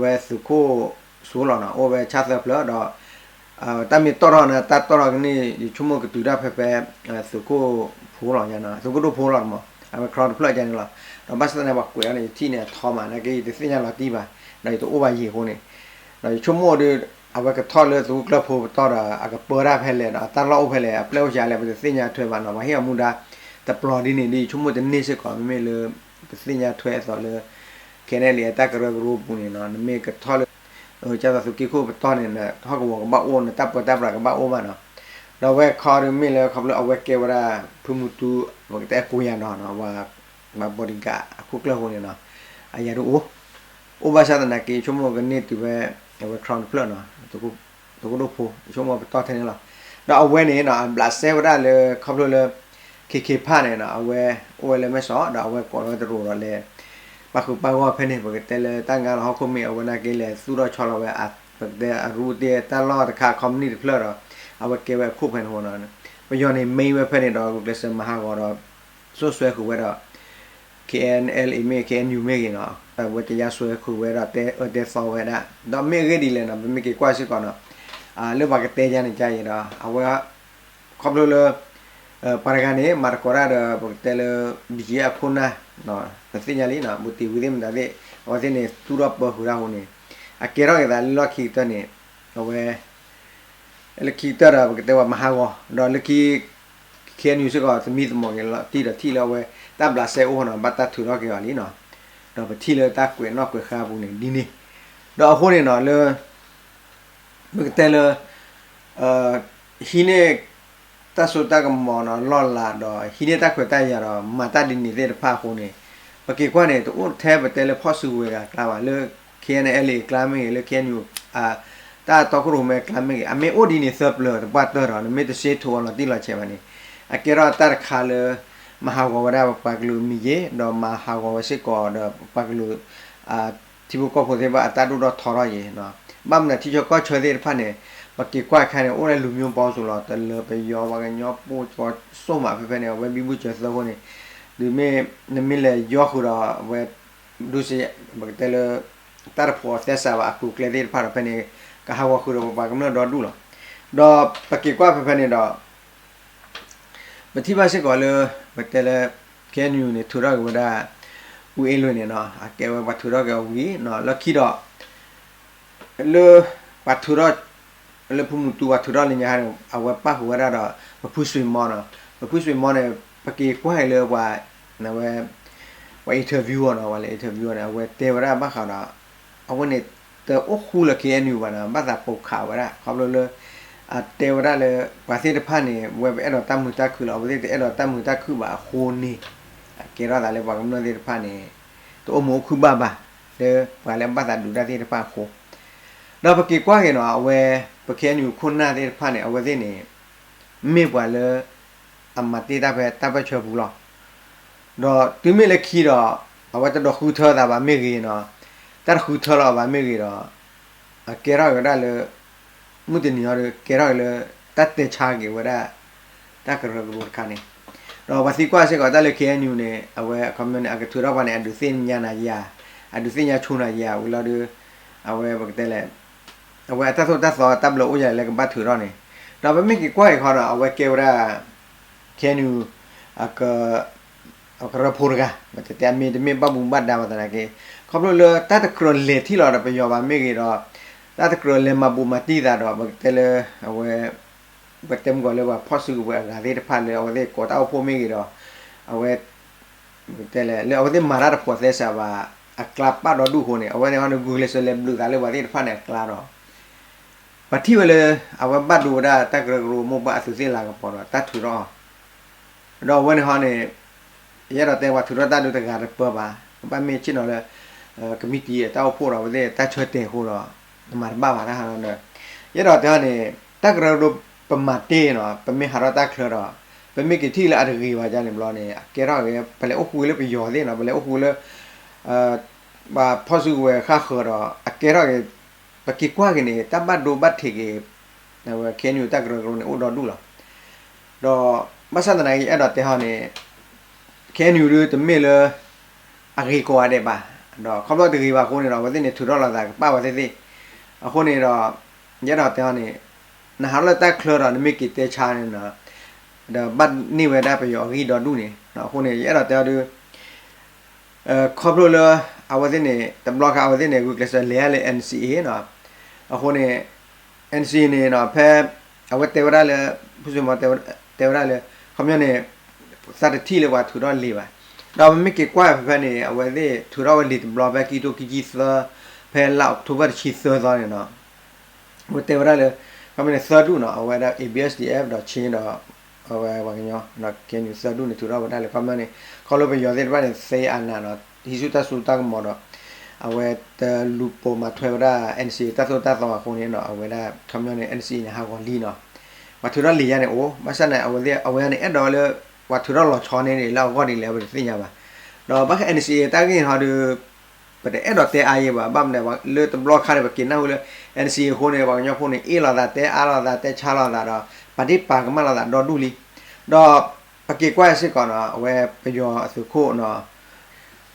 ဝဲသုးခိၣ်စိလီၤနီၤ အိၣ်ဝဲဆၣ်သၢဖျၢၣ်ဒီး တၢ်မ့ၢ်တီၣ်ထီၣ်န့ၣ် တၢ်တီၣ်ထီၣ်ကန့ၢ် ယဆိကမိၣ်ကတုၤဒၣ်ဖဲဖဲ သုးခိၣ်ဖိလီၤညါနီၤ သုးခိၣ်ဒိၣ်ဖိလီၤမး အဝဲ ခီတဖျၢၣ်ညါန့ၣ်လီၤ. ဒီးဘၣ်ဆၣ်သနာ်က့ပှၤကွဲးအီၤန့ၣ် ယထံၣ်န့ၣ်အထီမး နာ်က့ယတသ့ၣ်ညါလီၤတံၢ်ဘၣ် ဒီးယတအိၣ်ဘၣ်ယံာ်အဃိန့ၣ် ဒီးယဆိကမိၣ်ဒီး အဝဲကထီၣ်လၢသုးခိၣ်ကျၢၢ်ဖိပတီၢ်ဒီး အကပၢတၢ်ဖဲလဲၣ်ဒီး အတၢ်လီၢ်အိၣ်ဖဲလဲၣ် အပျဲၢ်အိၣ်ဆံးလဲၣ် ပတသ့ၣ်ညါထွဲဘၣ်နီၤ ပှၤဟ့ၣ်အီၤမူဒါ တပျီၤဒ်န့ၣ်ဒီး ယဆိကမိၣ်တန့ၢ်စ့ၢ်ကီး မ့မ့ၢ်လၢ ပသ့ၣ်ညါထွဲအသိးလၢ ခဲန့ၣ်လံ အတၢ်ကရၢကရိပူၤန့ၣ်နီၤ နမ့ၢ်ကထီၣ်လၢ ကၢ်သိးသုးက့ခိၣ်ပတီၢ်န့ၣ် နဟီၣ်ကဝီၤကဘၣ်အိၣ် နတၢ်ပၢတၢ်ပြးကဘၣ်အိၣ်ဘၣ်နီၤ ဒီးအဝဲခီဒုးမ့ၢ်လၢခီဖျိအဝဲကဲဝဲဒၣ် ဖုမူတူ ပကတဲအကိယၤနီၤ ပှၤ bodyguard အခိၣ်ကျၢၢ်အဃိန့ၣ်နီၤ အရာထူးအိၣ် အိၣ်ဘၣ်ဆၣ်သနာ်က့ ယဆိကမိၣ်ကန့ၢ်တုၤဖဲ အဝဲ ခီတဖျၢၣ်နီၤ သုးခိၣ်ဒိၣ်ဖိ ယဆိကမိၣ်ပတီၢ်ထဲန့ၣ်လီၤ. ဒီးအဝဲန့ၣ်နီၤ အဘျးစဲဝဲဒၣ်လၢခီဖျိလၢ ခ့ခ့ဖၣ်န့ၣ်နီၤ အဝဲအိၣ်ဝဲလၢမဲၢ်ဆီး ဒီးအဝဲကိးလီၤဝဲတရူးဒီးလဲၤ ပာ်ဃုာ်ပာ်ဂီၢ်ဖဲန့ၣ် ပကတဲလၢတၢ်ငါလီၤဟီၣ်ခိၣ်မ့ၢ် အဝဲနာ်က့လဲၤသူၣ်ထီၣ်ဆီလီၤဝဲ ပကတဲအရူတ့ၢ်တၢ်လီၢ်တခါ company တဖျၢၣ်ဒီး အဝဲကဲဝဲအခိၣ်ဖဲန့ၣ်အဃိနီၤ ပယီၤန့ၣ် မ့ၢ်ဝဲဖဲန့ၣ်ဒီး ဂုာ်ကျဲးစၢးမၤဟးဂီၤဒီး စိၣ်စွဲဃုာ်ဝဲဒီး ခဲအံၤ အ့လ်အ့ မ့ၢ် ခဲအံၤယူၣ် မ့ၢ်ဂ့ၤနီၤ အဝဲကယါစွဲဃုာ်ဝဲဒီးတဲအၢတဲသီဝဲဒၣ် ဒီးမ့ၢ်အဂ့ၢ်ဒ်လဲၣ်နီၤ ပမ့ၢ်က့ၤကွၢ်စ့ၢ်ကီးနီၤ လၢပှၤကတဲယါန့ၣ်ကါအံၤဒီး အဝဲ ခီဖျိလၢ ပှၤတဂၤန့ၣ် မၤသကိးတၢ်ဒီး ပကတဲလၢ ဘံၣ်ကၠ့အခိၣ်နၢ် ပသ့ၣ်ညါလံနီၤ ဘူးတံၢ်ဝံၤသ့ၣ်မတၤသ့ၣ် အဝဲသ့ၣ်န့ၣ် သူၣ်ထီၣ်ပၢဃုာ်ဒၣ်အဃိန့ၣ် အကဲထီၣ်က့ၤသးလၢလီၢ်ခံကတၢၢ်န့ၣ် အဝဲ လၢခံကတၢၢ်ဒီး ပကတဲဝဲမၤဟးဂီၤ ဒီးလၢခံ ခဲအံၤယူၣ် စ့ၢ်ကီး သမံသမိးက့ၤလီၤတံၢ်ဒီးထံၣ်လၢအဝဲ တၢ်ဘျးစဲအိၣ်နီၤ ဘၣ်တၢ်ထုးထီၣ်က့ၤအီၤလံနီၤ ဒီးပထံၣ်လၢတၢ်ကွဲးနီၣ်ကွဲးဃါအပူၤန့ၣ် ဒ်န့ၣ် ဒီးအဃိန့ၣ်နီၤ လၢ ပကတဲလၢ ဟံးန့ၢ် တၢ်စိတၢ်ကမီၤနီၤ လီၢ်လၤဒီး ဟံးန့ၢ်တၢ်ခွဲးတၢ်ယာ်ဒီး မၤတၢ်ဒ်န့ၣ်သ့ၣ်တဖၣ်အဃိန့ၣ် ပက့ၤကွၢ်န့ၣ် တအိၣ်ထဲပတဲလၢဖီၣ်စုကဝဲၤဂၤအကျါဘၣ် လၢ ခဲအံၤ အ့လ်အ့ အကျါမ့ၢ်ဂ့ၤ လၢ ခဲအံၤယူၣ် တၢ်တီခိၣ်ရိၣ်မဲအကျါမ့ၢ်ဂ့ၤ အမ့ၢ်အိၣ်ဒ်န့ၣ်သၢပျၢၤတပှၢ်တၢၢ်ဒီး နမ့ၢ်တစ့ထိးအီၤလီၤတံၢ်လီၤဆဲးဘၣ်န့ၣ် အကဲထီၣ်တၢ်တခါလၢ မၤဟးဂီၤဝဲဒၣ်ပပှၤကလုာ်အမံၤယ့ၣ် ဒီးမၤဟးဂီၤဝဲစ့ၢ်ကီးဒီးပပှၤကလုာ် ထံဖိကီၢ်ဖိသ့ၣ်တဖၣ်အတၢ်ဒိၣ်ထီၣ်ထီထီၣ်ယ့ၣ် ဘၣ်မနုၤထံဆၢကီၢ်ဆၢသ့ၣ်တဖၣ်န့ၣ် ပက့ၤကွၢ်ခါန့ၣ် အိၣ်လၢလူၤမိၢ်ပီစိၤလီၤ တလၢပယီၤ ပှၤကညီ ပိကီစိၣ်မး ဖဲဖဲန့ၣ် အဝဲဘံဘူစၢၤသၢခိၣ်န့ၣ် တုၤမ့ၢ်နမ့ၢ်လဲၤယီဃုာ်ဒီးအဝဲ ဒုးစ့ ပကတဲလၢ တၢ်တဖိးသဲစးဘၣ်အကျိၤအကျဲသ့ၣ်တဖၣ်ဒီး ဖဲန့ၣ် ကဟးဂီၤဃုာ်ဒီးပပှၤကမျၢၢ်ဒီဒူၣ်လီၤ. ဒီးပက့ၤကွၢ်ဖဲဖဲန့ၣ်ဒီး ပထံၣ်ဘၣ်စ့ၢ်ကီးလၢ ပတဲလၢ KNU န့ၣ် ထုးထီၣ်က့ၤဝဲဒၣ် အူအ့လွံၢ်န့ၣ်နီၤ အကဲဝဲပှၤထုးထီၣ်က့ၤအီၤဝံၤနီၤ လၢခံဒီး လၢ ပှၤထုးထီၣ် လၢဖုမူတူပှၤထုးထီၣ်လၢညါန့ၣ် အဝဲပၣ်ဃုာ်ဝဲဒၣ်ဒီး ပဖုစွ့ၤမီနီၤ ပဖုစွ့ၤမီန့ၣ် ပက့ၤကွၢ်က့ၤလၢပှၤ ဝဲ ပှၤ interview အီၤနီၤ ပှၤလဲၤ interview အီၤန့ၣ် အဝဲတဲဝဲဒၣ်ဘၣ်ဃးဒီး အဝဲန့ၣ် တအိၣ်ဃူလၢ KNU ဘၣ်နီၤ ဘၣ်သးပိာ်ခးဝဲဒၣ် ခီဖျိလၢ အတဲဝဲဒၣ်လၢ ပှၤသ့ၣ်တဖၣ်န့ၣ် ဝဲပအဲၣ်ဒိးတၢ်မုာ်တၢ်ခုၣ်လီၤ အဝဲသ့ၣ်တအဲၣ်ဒိးတၢ်မုာ်တၢ်ခုၣ်ဘၣ်အဃိန့ၣ် အကဲထီၣ်သးလၢပှၤကမျၢၢ်သ့ၣ်တဖၣ်န့ၣ် တအိၣ်မုာ်အိၣ်ခုၣ်ဘၣ်ဘၣ် လၢပှၤလၢအဘၣ်သးဒုးတၢ်သ့ၣ်တဖၣ်အဃိ ဒီးပက့ၤကွၢ်က့ၤနီၤ အဝဲ ပ KNU ခိၣ်နၢ်သ့ၣ်တဖၣ်န့ၣ် အဝဲသ့ၣ်န့ၣ် မ့ၢ်ပှၤလၢ အမၤတ့ၢ်တၢ်ဖဲတၢ်ပၢၢ်ဆၢပူၤလီၤ. ဒီးတုၤမ့ၢ်လၢခံဒီး အဝဲတဒိးဃုထၢသးဘၣ်မ့ၢ်ဂ့ၤနီၤ တၢ်တဃုထၢလီၤဘၣ်မ့ၢ်ဂ့ၤဒီး အကဲထီၣ်က့ၤဝဲဒၣ်လၢ မုၢ်တနံၤအံၤဒီး ကဲထီၣ်က့ၤလၢ တၢ်တဲဆါက့ၤဝဲဒၣ် တၢ်ကရၢကရိတခါန့ၣ် ဒီးပှၤသံကွၢ်စ့ၢ်ကီးတၢ်လၢ KNU န့ၣ် အဝဲအခီပညီန့ၣ် အကထုးထီၣ်ပှၤန့ၣ် အဒုးသ့ၣ်ညါနၤယၤ အဒုးသ့ၣ်ညါဆိနၤယၤဝံၤလီၤဒီး အဝဲပကတဲလဲၣ် အဝဲအတၢ်သိၣ်တၢ်သီတၢ်ဘျၢအိၣ်ယၤလၢကဘၣ်ထုးထီၣ်န့ၣ် ဒီးပမ့ၢ်က့ၤကွၢ်က့ၤခီဒီး အဝဲကဲဝဲဒၣ် KNU အက အကရၢဖိတဂၤ ပတဲတဲအမ့ၢ်တမ့ၢ်ဘၣ်ဘူးဘၣ်ဒါဘၣ်သနာ်က့ ခီဖျိလၢတၢ်တကြၢးလဲၤထံၣ်လီၤဒီးပယီၤဘၣ်မ့ၢ်ဂ့ၤဒီး တၢ်တကြၢးလဲၤမၤဘူးမၤတံၢ်သးဒီး ပကတဲလၢ အဝဲ ပတဲမုၢ်ကီးလၢပှၤဖီၣ်စုကဝဲၤအဂၤသ့ၣ်တဖၣ်လၢအဝဲသ့ၣ်ကိးတၢ်အိၣ်ဖှိၣ်မ့ၢ်ဂ့ၤဒီး အဝဲ ပတဲလဲၣ် လၢအဝဲသ့ၣ်မၤတၢ်တဖိးသဲစးဘၣ် အကျါပာ်ဒီဒူၣ်အဃိန့ၣ် အဝဲန့ၣ်ဟီန့ၣ် ဂုာ်ကျဲးစၢးလဲၤဘျုးသးလၢပှၤသ့ၣ်တဖၣ်န့ၣ်အကျါဒီး ပှၤထံၣ်ဝဲလၢ အဝဲဘၣ်ဒိဝဲဒၣ်တၢ်ကရၢကရိမိၢ်ပှၢ်အသုးသ့ၣ်လၤကပီၤဒီးတၢ်ထုးထီၣ်အီၤ ဒီးအဝဲန့ၣ်ဟီန့ၣ် ယအဲၣ်ဒိးတဲပှၤထုးထီၣ်တၢ်ဒုးတဂၤတပၢၢ်ဘၣ် ကဘၣ်မ့ၢ်ဆ့ၣ်နီၤလၢ ကမံးတံာ်အတၢ်အိၣ်ဖှိၣ်ဒီးအဝဲသ့ၣ်တၢ်ဆၢတဲာ်အဃိဒီး နမၤတဘၣ်ဘၣ်တၢ်ဟးလီၤဒီး ယအဲၣ်ဒိးတဲဟီန့ၣ် တၢ်ကရၢကရိပမၤတ့ၢ်နီၤ ပမ့ၢ်ဟးထီၣ်တၢ်ချၢဒီး ပမ့ၢ်က့ၤထံၣ်လၢအတဂ့ၤဘၣ်ဒ်န့ၣ်ဘျီန့ၣ် အကဲထီၣ်ဂ့ၤ ပလဲၤအိၣ်ဃူလၢပယီၤသ့ၣ်နီၤ ပလဲၤအိၣ်ဃူလၢ ပှၤဖီၣ်စုကဝဲၤဃၣ်ဃၢၤဒီး အကဲထီၣ်ဂ့ၤ ပက့ၤကွၢ်က့ၤန့ၣ် တၢ်ဘၣ်ဒိဘၣ်ထံးက့ၤ အဝဲ KNU တၢ်ကရၢကရိန့ၣ်အိၣ်ဒီဒူၣ်လီၤ. ဒီးဘၣ်ဆၣ်သနာ်က့ ယအဲၣ်ဒိးတဲဟီန့ၣ် KNU ဒုးတမ့ၢ်လၢ အဂ့ၤကိးဂၤဒဲးဘၣ်, ဒီးခီဖျိတဂ့ၤဘၣ်အဃိန့ၣ်ဒီး အဝဲသ့ၣ်န့ၣ်ထုးထီၣ်လိာ်သးကပာ်ဝဲသ့ၣ်သ့ၣ်, အဃိန့ၣ်ဒီး ယအဲၣ်ဒိးတဲဟီန့ၣ် နဟးထီၣ်လၢတၢ်ချၢဒီး နမ့ၢ်က့ၤတဲဆါန့ၣ် ဒီးဘၣ်န့ၢ်ဝဲဒၣ်ပယီၤအဂံၢ်ဒီဒူၣ်န့ၣ်, အဃိန့ၣ် ယအဲၣ်ဒိးတဲအီၤဒုး ခီဖျိလၢ အဝဲသ့ၣ်န့ၣ် တဘျီခါအဝဲသ့ၣ်န့ၣ် ဂုာ်ကျဲးစၢးလဲၤဒၣ်လၢ NCA နီၤ, အဃိန့ၣ် NCA န့ၣ်နီၤ ဖဲ အဝဲတဲဝဲဒၣ်လၢ ဖုစိမီတဲဝဲဒၣ်လၢ ခီပညီန့ၣ် သးတထံၣ်လၢပှၤထုးထီၣ်လံာ်ဘၣ်, ဒီးပမ့ၢ်က့ၤကွၢ်ဖဲဖဲန့ၣ် အဝဲသ့ၣ်ထုးထီၣ်ဝဲလံာ်တဘျီဖဲခံထိခံဆံသၢ ဖဲလါအီးကထိဘၢၣ်တဆံသၢသီန့ၣ်နီၤ အဝဲတဲဝဲဒၣ်လၢ ခီပညီန့ၣ် သၢဒူၣ်နီၤ အဝဲဒၣ် ABSDF ဒီး Chin ဒီး အဝဲပှၤကညီ KNU သၢဒူၣ်န့ၣ် ထုးထီၣ်ဝဲဒၣ်လၢ ခီပညီန့ၣ် ခီဖျိပယီၤသ့ၣ်တဖၣ်န့ၣ် သ့အနးဒီး ဟံးဆူၣ်တၢ်စိတၢ်ကမီၤဒီး အဝဲတလူၤပိာ်မၤထွဲဝဲဒၣ် NCA တၢ်သိၣ်တၢ်သီအဃိန့ၣ်နီၤ အဝဲဒၣ် ခီပညီန့ၣ် NCA န့ၣ် ဟးဂီၤလံနီၤ, ပှၤထုးထီၣ်လံာ်ယါန့ၣ်အိၣ် ဘၣ်ဆၣ်န့ၣ် အဝဲန့ၣ်အဲၣ်ဒိးလၢ ပှၤထုးထီၣ်လီၤဆီန့ၣ်န့ၣ် လၢအဂီၢ်ဒ်လဲၣ် ပတသ့ၣ်ညါဘၣ်, ဒီးဘၣ်ဃး NCA တၢ်ဂ့ၢ်န့ၣ်ဟီဒီး ပတအဲၣ်ဒိးတဲအါယံၤဘၣ်, ဘၣ်မနုၤလၢတဘျီခါန့ၣ် ပက့ၤနၢ်ဟူလၢ NCA အဃိန့ၣ် ပှၤကညီဖိန့ၣ် အ့ၣ်လိာ်သး တဲအါလိာ်သး တဲဆါလိာ်သးဒီး ပာ်ဒ့ၣ်ပာ်ကမၣ်လိာ်သးဒီဒူၣ်လံ, ဒီးပက့ၤကွၢ်စ့ၢ်ကီးနီၤ အဝဲပယီၤအသုးခိၣ်နီၤ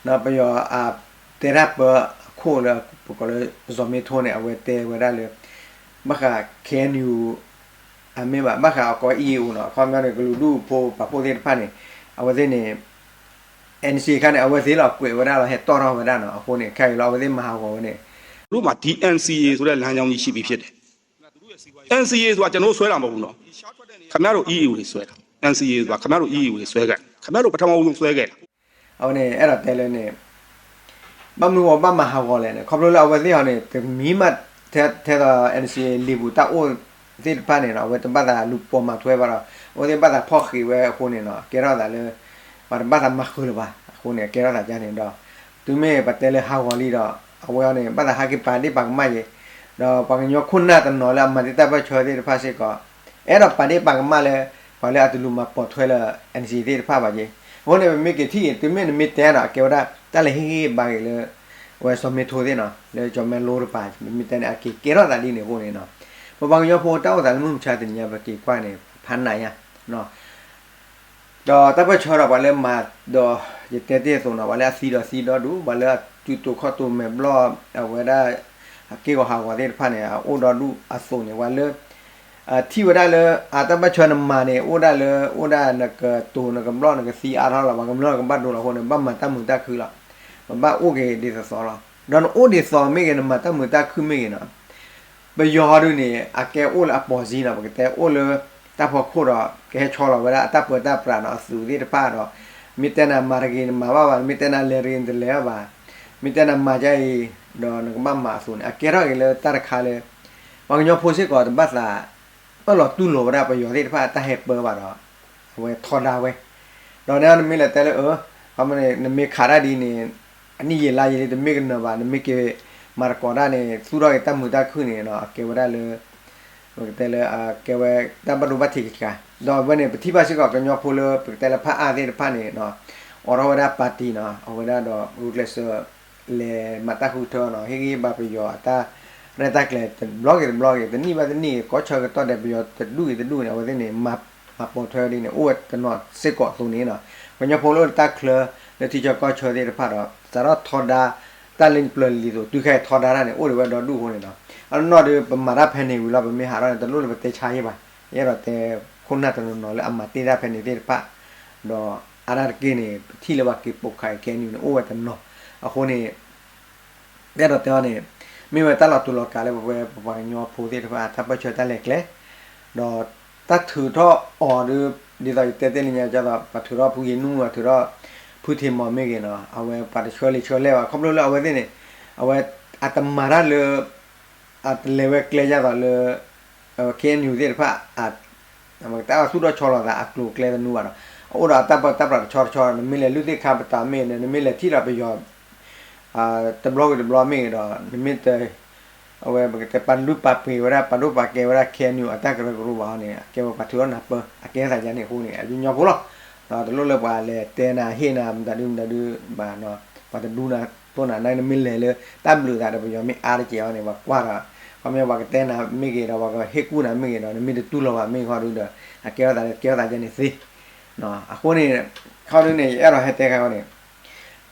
ဒီးပယီၤအတဲတၢ်ပၢအခိၣ်လၢ ပကိးလၢ စီၤမ့ထိန့ၣ် အဝဲတဲဝဲဒၣ်လၢ ဘၣ်ဃး KNU အမ့ၢ်ဘၣ် ဘၣ်ဃးအကိး EAO နီၤ အခီပညီန့ၣ် ကလုာ်ဒူၣ်ဖိပာ်ဖှိၣ်သ့ၣ်တဖၣ်န့ၣ် အဝဲသ့ၣ်န့ၣ် NCA ခါန့ၣ် အဝဲသ့ၣ်လီၤကွဲးဝဲဒၣ်လီၤ ဟဲတီၣ်ထီၣ်ဝဲဒၣ်နီၤ အဃိန့ၣ် ခဲအံၤလီၤ အဝဲသ့ၣ်မၤဟးဂီၤဝဲန့ၣ် တို့မှာ ဒီ NCA ဆိုတဲ့ လမ်းကြောင်းကြီး ရှိပြီဖြစ်တယ်။ NCA ဆိုတာ ကျွန်တော်တို့ ဆွဲတာ မဟုတ်ဘူးနော်။ ခင်ဗျားတို့ EAO တွေ ဆွဲတာ။ NCA ဆိုတာ ခင်ဗျားတို့ EAO တွေ ဆွဲခဲ့တာ။ ခင်ဗျားတို့ ပထမဦးဆုံး ဆွဲခဲ့တာ။ အဝဲန့ၣ် အဲၣ်ဒိးတဲလၢန့ၣ် ဘၣ်မနုၤအဝဲဘၣ်မၤဟးဂီၤလဲၣ်န့ၣ် ခီဖျိလၢအဝဲသ့ၣ်ဟီန့ၣ် တမံၤမး ထဲ ထဲဒီး NCA လံာ်ပူၤတၢ်အိၣ်သ့ၣ်တဖၣ်န့ၣ်နီၤ အဝဲတဘၣ်သးလူၤပိာ်မၤထွဲဘၣ်ဒီး အဝဲသ့ၣ်ဘၣ်သးဖီၣ်ဃံးဝဲအဃိန့ၣ်နီၤ ကဲထီၣ်သးလၢ ပှၤတဘၣ်သးမၤဃုာ်လၢၤဘၣ် အဃိန့ၣ် ကဲထီၣ်သးဒ်န့ၣ်ဒီး တုၤမ့ၢ်ပတဲလၢဟးဂီၤလံဒီး အဝဲအံၤန့ၣ် ဘၣ်သးဟးက့ၤပာ်ဒ့ၣ်ပာ်ကမၣ်ယဲၤ ဒီးပှၤကညီခိၣ်နၢ်တနီၤလၢအမၤတ့ၢ်တၢ်ပၢၢ်ဆၢသ့ၣ်တဖၣ်စ့ၢ်ကီး အဲၣ်ဒိးပာ်ဒ့ၣ်ပာ်ကမၣ်လၢ ပှၤလၢအတလူၤမၤပိာ်ထွဲလၢ NCA သ့ၣ်တဖၣ်ဘၣ်က့ၤ, အဃိန့ၣ် ပမ့ၢ်က့ၤထံၣ်အံၤ တုၤမ့ၢ်နမ့ၢ်တဲနီၤ အကဲဝဲဒၣ် တၢ်လဲၤဟ့ၣ်ဂံၢ်ဟ့ၣ်ဘါက့ၤလၢ အဝဲစီၤမ့ထိသ့ၣ်နီၤ လၢကၠီၤမဲလိတပၤ ပမ့ၢ်တဲန့ၣ် အက့ၤကဲထီၣ်သးဒ်န့ၣ်အဃိန့ၣ်နီၤ ပပှၤကညီဖိတၢ်အိၣ်သးလၢမုၢ်မဆါတနံၤညါ ပက့ၤကွၢ်န့ၣ် ဖးနးညါ ဒီးတၢ်ပၢၢ်ဆၢဒီးပှၤလၢမၤဒီး ယတဲတ့ၢ်အသိးနီၤ ပှၤလၢအသံဒီးသံဒီဒူၣ် ပှၤလၢအစုတိာ်ခီၣ်တိာ်မဲာ်ဘျီၣ် အဝဲဒၣ် အက့ၢ်ဂီၤဟးဂီၤသ့ၣ်တဖၣ်န့ၣ် အအိၣ်ဒီဒူၣ်အသိးန့ၣ် ပှၤလၢ ထံၣ်ဝဲဒၣ်လၢ အတၢ်ပၢၢ်ဆၢနမၤန့ၣ် အိၣ်ဒၣ်လၢ အိၣ်ဒၣ်နကတိာ်နကဘျီၣ်နကသံအါထီၣ်လီၤ ပှၤကမျၢၢ်ကဘၣ်ဒိလီၤအဃိန့ၣ် ဘၣ်မၤတၢ်မုာ်တၢ်ခုလီၤ. ပဘၣ်အိၣ်က့ၤဒ်သိးသိးလီၤ. ဒီးနအိၣ်ဒ်သိးမ့ၢ်ဂ့ၤ နမၤတၢ်မုာ်တၢ်ခုမ့ၢ်ဂ့ၤနီၤ ပယီၤဟီဒုန့ၣ် အကဲအိၣ်လၢအပိာ်စံနီၤ ပကတဲအိၣ်လၢ တၢ်ဖီခိၣ်ဒီး ကဟဲဆီလီၤဝဲဒၣ်အတၢ်ပၢတၢ်ပြးနီၤ အသုးသ့ၣ်တဖၣ်ဒီး မ့ၢ်တဲနၤမၤတဂ့ၤနမၤဘၣ်ဘၣ် မ့ၢ်တဲနၤလဲၤတဂ့ၤနတလဲၤဘၣ်ဘၣ် မ့ၢ်တဲနၤမၤဒ်အံၤ ဒီးနကဘၣ်မၤအသိးန့ၣ် အကဲထီၣ်က့ၤလၢတၢ်တခါလၢ ပှၤကညီဖိစ့ၢ်ကီးတဘၣ်သး အၢၣ်လီၤတူၢ်လိာ်ဝဲဒၣ်ပယီၤသ့ၣ်တဖၣ်အတၢ်ဟဲပၢဘၣ်ဒီး အဝဲထီဒါဝဲ ဒီးန့ၣ်နမ့ၢ်လဲၤတဲလၢအၢ ခီမ့ၢ်န့ၣ် နမ့ၢ်ခးတၢ်ဒ်န့ၣ် အနံၣ်ယံာ်လါယံာ်လံ တမ့ၢ်ကနၢၤဘၣ် နမ့ၢ်က့ၤမၤသကိးတၢ်န့ၣ် သူၣ်ထီၣ်က့ၤတၢ်မုာ်တၢ်ခုန့ၣ် အကဲဝဲဒၣ်လၢ ပကတဲလၢ အကဲဝဲတၢ်ဘၣ်ဒိဘၣ်ထံးကဆှၤ ဒီးဝဲန့ၣ် ပထံၣ်ဘၣ်စ့ၢ်ကီးကညီဖိလၢ ပကတဲလၢဖးအါသ့ၣ်တဖၣ်န့ၣ် အိးထီၣ်ဝဲဒၣ် party နီၤ အဝဲဒၣ်ဒီး ဂုာ်ကျဲးစၢး လဲၤမၤတၢ်ဃုထၢနီၤ ဟ့ၣ်ဂံၢ်ဘါပယီၤအတၢ်ရဲၣ်တၢ်ကျဲၤတဘျီက့ၤတဘျီက့ၤ တနံၣ်ဘၣ်တနံၣ် ကိးဆၢကတီၢ်ဒဲး ပယီၤတဒူၣ်ဂ့ၤတဒူၣ်န့ၣ် အဝဲသ့ၣ်န့ၣ် မၤပိာ်ထွဲဒ်န့ၣ် အိၣ်ဝဲတနီၤစ့ၢ်ကီးအသိးန့ၣ်နီၤ ကညီဖိလၢတၢ်ချၢ လၢထံဆၢကီၢ်ဆၢသ့ၣ်တဖၣ်ဒီး စးထီၣ်ထီဒါ တၢ်လၢပျၢၤလံၤသိး တုၤခဲအံၤထီဒါတၢ်န့ၣ် အိၣ်ဒံးဝဲဒီဒူၣ်အဃိန့ၣ်နီၤ အနီၢ်နီၢ်ဒီး ပမၤတၢ်ဖဲန့ၣ်ဝံၤလီၤ ပမ့ၢ်ဟးထီၣ်န့ၣ် တလိၣ်လၢပတဲဆါယံၢ်ဘၣ် ယအဲၣ်ဒိးတဲ ခိၣ်နၢ်တနီၤနီၤလၢအမၤတ့ၢ်တၢ်ဖဲန့ၣ်သ့ၣ်တဖၣ် ဒီးအါဒၣ်တက့ၢ်န့ၣ် ပထံၣ်လၢပှၤက့ၤပိာ်ခး KNU န့ၣ် အိၣ်ဝဲတနီၤ အဃိန့ၣ် အဲၣ်ဒိးတဲအီၤန့ၣ် မ့ၢ်ဝဲတၢ်လီၤတူာ်လီၤကာ်လၢပဝဲ ပပှၤကညီဖိသ့ၣ်တဖၣ် တၢ်ပၢၢ်ဆၢတၢ်လဲၤကျဲ ဒီးတၢ်ထုးထီၣ်အီၤဒီး ဒ်သိးယတဲတ့ၢ်လံညါ ဒ်သိးပှၤထုးထီၣ်ဖုယ့ၣ်နူၣ် ပှၤထုးထီၣ်ဖုထံးမီၤမ့ၢ်ဂ့ၤနီၤ အဝဲပှၤတဆှၢလံာ်ဆှၢလဲၢ်ဘၣ် ခီဖျိလၢအဝဲသ့ၣ်န့ၣ် အဝဲအတမၤတၢ်လၢ အတလဲၤဝဲကျဲဒ်သိးလၢ KNU သ့ၣ်တဖၣ် တၢ်သူၣ်ထီၣ်ဆီလီၤသးအကျိၤအကျဲတနူဘၣ်ဒီး အအိၣ်ဒီးအတၢ်ပၢတၢ်ပြးတဆီတဆီ နမ့ၢ်လဲၤလုၢ်သ့ၣ်ခါပတာ်မ့ၢ်န့ၣ် နမ့ၢ်လဲၤထံၣ်ဒီးပယီၤ တဘျီဝံၤတဘျီမ့ၢ်ဂ့ၤဒီး နမ့ၢ်တ အဝဲပကတဲပာ်လုၢ်ပာ်ပှ့ၤဝဲဒၣ် ပာ်ဒိၣ်ပာ်ကဲဝဲဒၣ် KNU အတၢ်ကရၢကရိဘၣ်အီၤန့ၣ် အကဲဝဲပှၤထုးထီၣ်နၢ်ပၢ အကဲသးယါန့ၣ်အဃိန့ၣ် အညီညီဖိလီၤ. တလိၣ်လၢပှၤလဲၤတဲနၤဟ့ၣ်နၤမတၤဒုမတၤဒုဘၣ် ပှၤတဒူနၤတိၢ်နၤ နမ့ၢ်လဲၤလၢတၢ်ဘျုးသးဒီးပယီၤမ့ၢ်အါတကဲးအီၤန့ၣ် ပှၤကွၢ်ဒီး ခီမ့ၢ်ပှၤကတဲနၤမ့ၢ်ဂ့ၤဒီး ပှၤကဟ့ၣ်ကူၣ်နၤမ့ၢ်ဂ့ၤဒီး နမ့ၢ်တတူၢ်လိာ်ဘၣ်မ့ၢ်ဂ့ၤဒီး အကဲထီၣ်သးလၢကဲထီၣ်သးယါန့ၣ်သ့ အဃိန့ၣ် ခီဒုန့ၣ် ယအဲၣ်ဒိးဟဲတဲခါအီၤန့ၣ်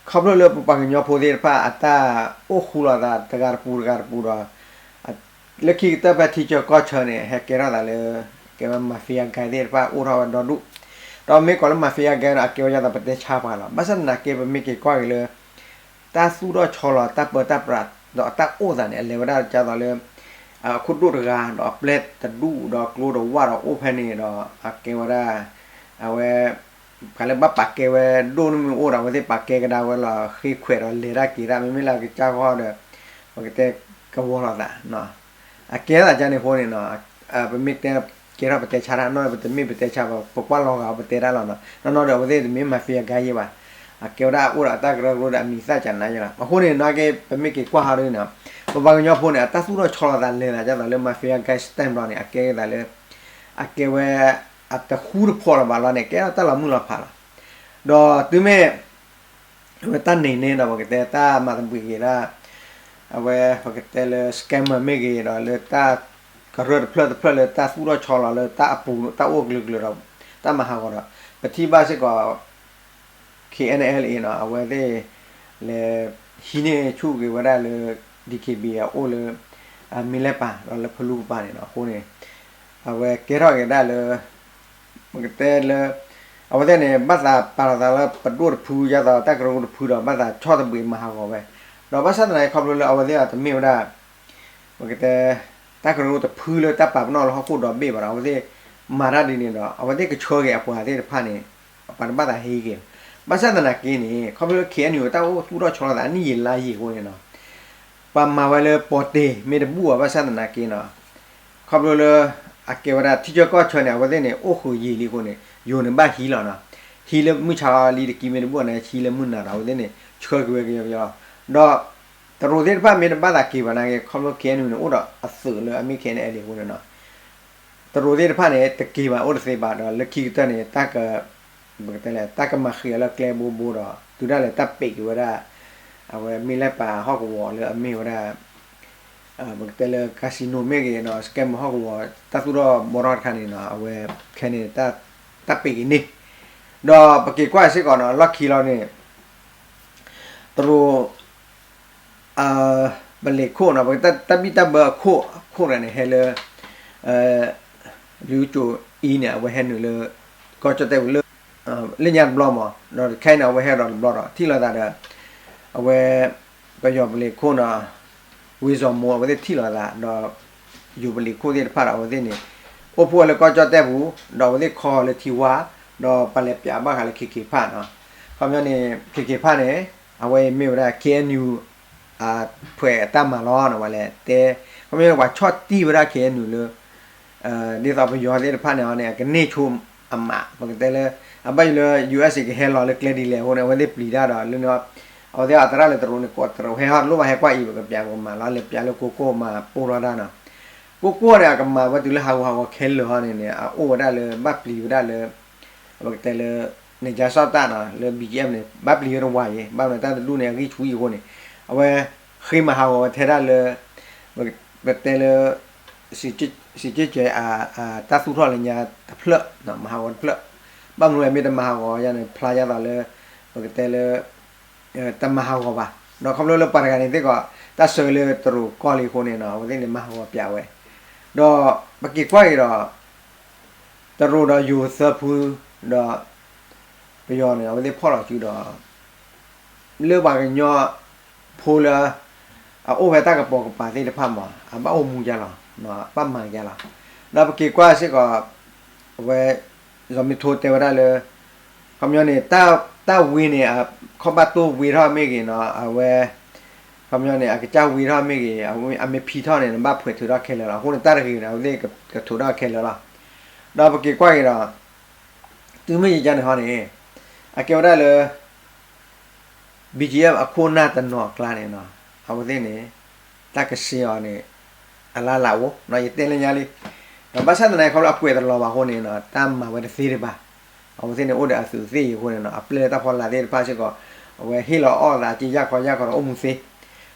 ခီဖျိလၢပပှၤကညီဖိသ့ၣ်တဖၣ်အတၢ်အိၣ်ဃူလိာ်သးတဂၤတပူၤတဂၤတပူၤဒီး လၢခံကတၢၢ်ဖဲထံဆၢကီၢ်ဆၢန့ၣ် ဟဲကဲထီၣ်သးလၢ ကဲဝဲ mafia gang သ့ၣ်တဖၣ်အိၣ်ထီၣ်ဝဲဒီဒူၣ် ဒီးမ့ၢ်ကီးလၢ mafia gang ဒီး အကဲဝဲဒ်သိးပတဲဆါပှၤလီၤ. ဘၣ်ဆၣ်သနာ်က့ ပမ့ၢ်က့ၤကွၢ်က့ၤလၢ တၢ်သူၣ်ထီၣ်ဆီလီၤတၢ်ပၢတၢ်ပြး ဒီးအတၢ်အိၣ်သးန့ၣ် အလဲၤဝဲဒၣ်ဒ်သိးလၢ အခိၣ်ဒိၣ်တဂၤ ဒီးအပျဲၢ်တဒူၣ် ဒီးကျိတဝၣ်ဒီးအိၣ်ဖဲန့ၣ်ဒီး အကဲဝဲဒၣ် အဝဲ ပှၤလၢဘၣ်ပာ်ကဲဝဲဒိၣ်န့ၣ်မ့ၢ်အိၣ်ဒီး အဝဲသ့ၣ်ပာ်ကဲကဒါဝဲလီၤ ဃ့ခွဲးဒီးလဲၤတၢ်က့ၤတၢ် မ့မ့ၢ်လၢအကစၢ်ဂီၢ်ဒီး ပကတဲကဝီၤလိာ်သး အကဲသးဒ်န့ၣ်အဃိန့ၣ်နီၤ ပမ့ၢ်တဲကဲထီၣ်ပတဲဆါတၢ်နီၢ် ပတမ့ၢ်ပတဲဆါဘၣ် ပကွၢ်လီၤဂာ်ပတဲတၢ်လီၤနီၤ နီၢ်နီၢ်ဒီးအဝဲသ့ၣ်တမ့ၢ် mafia gang ယဲဘၣ် အကဲဝဲဒၣ်အအိၣ်ဒီးအတၢ်ကရၢကရိဒီးအမံၤသၣ်ကနါယဲလီၤ အဃိန့ၣ် နာ်က့ ပမ့ၢ်က့ၤကွၢ်ဟီဒ်န့ၣ် ပပှၤကညီဖိန့ၣ် အတၢ်သူၣ်ထီၣ်ဆီလီၤသးလဲၤသးဒ်သိးလၢ mafia gang style ဘျီန့ၣ် အကဲသးလၢ အကဲဝဲ အတဃူတဖိးလၢၤဘၣ်လီၤန့ၣ် ကဲထီၣ်တၢ်လီၤမုၢ်လီၤဖးလီၤ ဒီးတုၤမ့ၢ် အဝဲတၢ်န့ၢ်န့ၢ်ဒီး ပကတဲတၢ်မၤသဘှံးက့ၤဒၣ် အဝဲပကတဲလၢ scammer မ့ၢ်ဂ့ၤဒီး လၢတၢ်ကရၢတဖျၢၣ်တဖျၢၣ်လၢတၢ်သူၣ်ထီၣ်ဆီလီၤလၢတၢ်အပူၤ တၢ်အိၣ်ကလုာ်ကလုာ်ဒီး တၢ်မၤဟးဂီၤဒီး ပထံၣ်ဘၣ်စ့ၢ်ကီး K N L A နီၤ အဝဲသ့ၣ် လဲၤ ဟံးန့ၢ်ဆူၣ်က့ၤဝဲဒၣ်လၢ D K B A အအိၣ်လၢ မ့ၢ်လဲၣ်ပၢ် ဒီးလၢဖလူကပၤန့ၣ်နီၤ အဃိန့ၣ် အဝဲကဲထီၣ်က့ၤဒၣ်လၢ ပကတဲလၢ အဝဲသ့ၣ်န့ၣ် ဘၣ်သးပာ်လီၤသးလၢပဒိၣ်တဖု ဒ်သိးတၢ်ကရၢကရိတဖုဒီး ဘၣ်သးဆီၣ်သဘှံးမၤဟးဂီၤဝဲ ဒီးဘၣ်ဆၣ်သနာ်က့ ခီဖျိလၢအဝဲသ့ၣ်အတမ့ၢ်ဝဲဒၣ် ပကတဲ တၢ်ကရၢကရိတဖုလၢတၢ်ပာ်ပနီၣ်လၢဟီၣ်ခိၣ်ဒီဘ့ၣ်ဘၣ်ဒီး အဝဲသ့ၣ်မၤတၢ်ဒ်န့ၣ်ဒီး အဝဲသ့ၣ်ကဆှၢက့ၤအပှၤသ့ၣ်တဖၣ်န့ၣ် ပှၤတဘၣ်သးဟ့ၣ်က့ၤ ဘၣ်ဆၣ်သနာ်က့န့ၣ် ခီဖျိလၢ K N U တၢ်အိၣ်သူၣ်ထီၣ်ဆီလီၤသးအနံၣ်ယံာ်လါယံာ်အဃိန့ၣ်နီၤ ပှၤမၤဝဲလၢပီၤတ့ၢ်မ့ၢ်တဘူၣ်ဘၣ် ဘၣ်ဆၣ်သနာ်က့နီၤ ခီဖျိလၢ အကဲဝဲဒၣ်ထံဆၢကီၢ်ဆၢန့ၣ် အဝဲသ့ၣ်န့ၣ် အိၣ်ဃုာ်ယံာ်လံအဃိန့ၣ် ယိၤန့ၣ်ဘၣ်ဟံးလီၤနီၤ ဟံးလၢမုၢ်ဆါလံတကံမ့ၢ်တဘူၣ်န့ၣ် ဟံးလၢမုၢ်နၤဒီး အဝဲသ့ၣ်န့ၣ် ဆှၢက့ၤဝဲကယီကယီ ဒီး တရူးသ့ၣ်တဖၣ်မ့ၢ်တဘၣ်သးက့ၤဘၣ်နာ်က့ ခီဖျိ K N U န့ၣ် အိၣ်ဒီးအသုးလၢအမ့ၢ် K N L A အဃိန့ၣ်နီၤ တရူးသ့ၣ်တဖၣ်န့ၣ် တက့ၤဘၣ်အိၣ်တသ့ဘၣ်ဒီး လၢခံကတၢၢ်န့ၣ် တၢ်က ပကတဲလဲၣ် တၢ်ကမၤဃံးအီၤလၢကျဲဘိဘိဒီး တုၤဒၣ်လဲာ်တၢ်ပံးက့ၤဝဲဒၣ် အဝဲမ့ၢ်လဲၣ်ပၢ်ဟီၣ်ကဝီၤလၢအမ့ၢ်ဝဲဒၣ် ပကတဲလၢ casino မ့ၢ်ဂ့ၤဒီး scammer ဟီၣ်ကဝီၤ တၢ်သူၣ်ထီၣ်ဘီထီၣ်တခါန့ၣ်နီၤ အဝဲခဲန့ၣ် တၢ်ပံးက့ၤန့ၣ် ဒီးပက့ၤကွၢ်စ့ၢ်ကီးနီၤ လီၢ်ခံလီၤန့ၣ် တရူး ပလ့ၤခိၣ်နီၤ ပတၢ်ဘံၣ်တၢ်ဘၢအခိၣ် အခိၣ်တဂၤန့ၣ် ဟဲလၢ လၢကၠိအံၤန့ၣ် အဝဲဟဲနုာ်လၢ ကီၢ်ကၠီၣ်တဲၣ်ပူၤလၢ လၢညါတဘျီမး ဒီးတခါအံၤန့ၣ် အဝဲဟဲဒီးတဘျီဒီး ထံၣ်လိာ်သးဒီး အဝဲ ပယီၤပလ့ၤခိၣ်နီၤ ဝ့စီၤမိၤ အဝဲသ့ၣ်ထံၣ်လိာ်သးဒီး ယိၤပလ့ၤခိၣ်သ့ၣ်တဖၣ်ဒီး အဝဲသ့ၣ်န့ၣ် အိၣ်ဖှိၣ်ဝဲလၢကီၢ်ကၠီၣ်တဲၣ်ပူၤ ဒီးအဝဲသ့ၣ်ခီလၢထံဝါ ဒီးပလဲၤပၠးဘၣ်ဃးလၢ ခ့ခ့ဖၣ်နီၤ ခီပညီန့ၣ် ခ့ခ့ဖၣ်န့ၣ် အဝဲအံၤမ့ၢ်ဝဲဒၣ် ခ့ၣ်အဲၣ်ယူၣ် အဖှဲးအတၢ်မၤလီၤနီၤ ပှၤလဲၤတဲ ခီပညီန့ၣ် ပှၤဆီၣ်တံၢ်ဝဲဒၣ် ခ့ၣ်အဲၣ်ယူၣ် လၢ ဒ်သိးပယီၤသ့ၣ်တဖၣ်န့ၣ်န့ၣ် အကန့ၢ်ဆိအမး ပကတဲလၢ အဘၣ်ယိၣ်လၢ ယူၣ်အ့းစ့ၣ် ကဟဲလီၤလၢကျဲဒ်လဲၣ်အဃိန့ၣ် အဝဲသ့ၣ်ပျံၤတၢ်ဒီးလၢန့ၣ် အဝဲသ့ၣ်အသရၣ်လၢတရူးန့ၣ် ကိးတရူးဟဲဟီၣ်တလိၣ်ဘၣ် ဟဲကွၢ်အံၤ ပကပၠးပကမၤလီၤ လဲၤပၠးလၢကိကိၣ်မၤပိၢ်ထီၣ်တၢ်နီၤ ကိကိၣ်န့ၣ် အကမၤဝဲတုၤလၢဟးဂူာ်ဟးဂီၤခဲလၢာ်ဟီန့ၣ်န့ၣ် အအိၣ်ဝဲဒၣ်လၢ ဘၣ်ပျံၤဝဲဒၣ်လၢ ပကတဲလၢ န့ၣ် ကၠါစီၣ်တၢ်နီၤ လၢ ဘီကၠံအ့ၣ် န့ၣ် ဘၣ်ပျံၤဝဲတဝာ်အံၤ ဘၣ်မနုၤတၢ်တဒူၣ်န့ၣ် အဂံၢ်ဆူၣ်အံၤအဃိန့ၣ် အဝဲ ဃ့မၤဟးဂီၤဝဲထဲဒၣ်လၢ ပတဲလၢ စံၣ်ကၠ့ၣ်ကၠဲး တၢ်သူၣ်ထီၣ်လၢညါတဖျၢၣ် မၤဟးဂီၤတဖျၢၣ် ဘၣ်မနုၤမ့ၢ်တမၤဟးဂီၤယါန့ၣ် ဖျါယါသးလၢ ပကတဲလၢ တမၤဟးဂီၤဘၣ် ဒီးခီဖျိလၢပှၤတဂၤန့ၣ်သ့ၣ်ကီး တၢ်ဆၢလၢတရူးကီၢ်လံအဃိန့ၣ်နီၤ အဝဲသ့ၣ်န့ၣ် မၤဟးဂီၤပၠးဝဲ ဒီးပက့ၤကွၢ်က့ၤဒီး တရူးဒီးယိၤသၢဖု ဒီး ပယီၤန့ၣ် အဝဲသ့ၣ်ဖီၣ်လီၤစုဒီး လၢပှၤကညီဖိလၢ အအိၣ်ဖဲတၢ်ကပိာ်ကပၤသ့ၣ်တဖၣ်မး အဘၣ်အိၣ်မူယါလီၤ ဘၣ်မၤယါလီၤ ဒီးပက့ၤကွၢ်စ့ၢ်ကီး အဝဲ စီၤမ့ထိတဲဝဲဒၣ်လၢ ခီပညီန့ၣ် တၢ်ဝ့န့ၣ် ခီၣ်ဘၣ်တိၢ်ဝ့ထီၣ်မ့ၢ်ဂ့ၤနီၤ အဝဲ ခီပညီန့ၣ် အကစၢ်ဝ့ထီၣ်မ့ၢ်ဂ့ၤ အမ့ၢ်ဖံထီၣ်န့ၣ် နဘၣ်ဖှဲးထုးထီၣ်ခဲလၢာ်လီၤ အဃိန့ၣ် တၢ်တဂ့ၤန့ၣ် အဝဲသ့ၣ်ကထုးထီၣ်ခဲလၢာ်လီၤ ဒီးပက့ၤကွၢ်က့ၤဒီး တုၤမ့ၢ်ယကါန့ၣ်ဟီန့ၣ် အကဲဝဲဒၣ်လၢ ဘီကၠံအ့ၣ် အခိၣ်နၢ်တနီၤအကျါန့ၣ်နီၤ အဝဲသ့ၣ်န့ၣ် တၢ်ကစ့အီၤန့ၣ် အလၢ်လၢ်အိၣ် ယတဲလၢညါလံ ဒီးဘၣ်ဆၣ်သနာ်က့ ခီဖျိအကွဲးတလီၤဘၣ်အဃိန့ၣ်နီၤ တၢ်မၤဝဲတသ့ဒံးဘၣ် အဝဲသ့ၣ်န့ၣ် အိၣ်ဒီးအသုးသ့ၣ်အံၤအဃိန့ၣ်နီၤ အပျဲၢ်လၢတၢ်ဖီလာ်သ့ၣ်တဖၣ်စ့ၢ်ကီး အဝဲဟ့ၣ်လီၤအီၣ်သးက့ယၢ်ခီယၢ်ခီဒီး အိၣ်မူသ့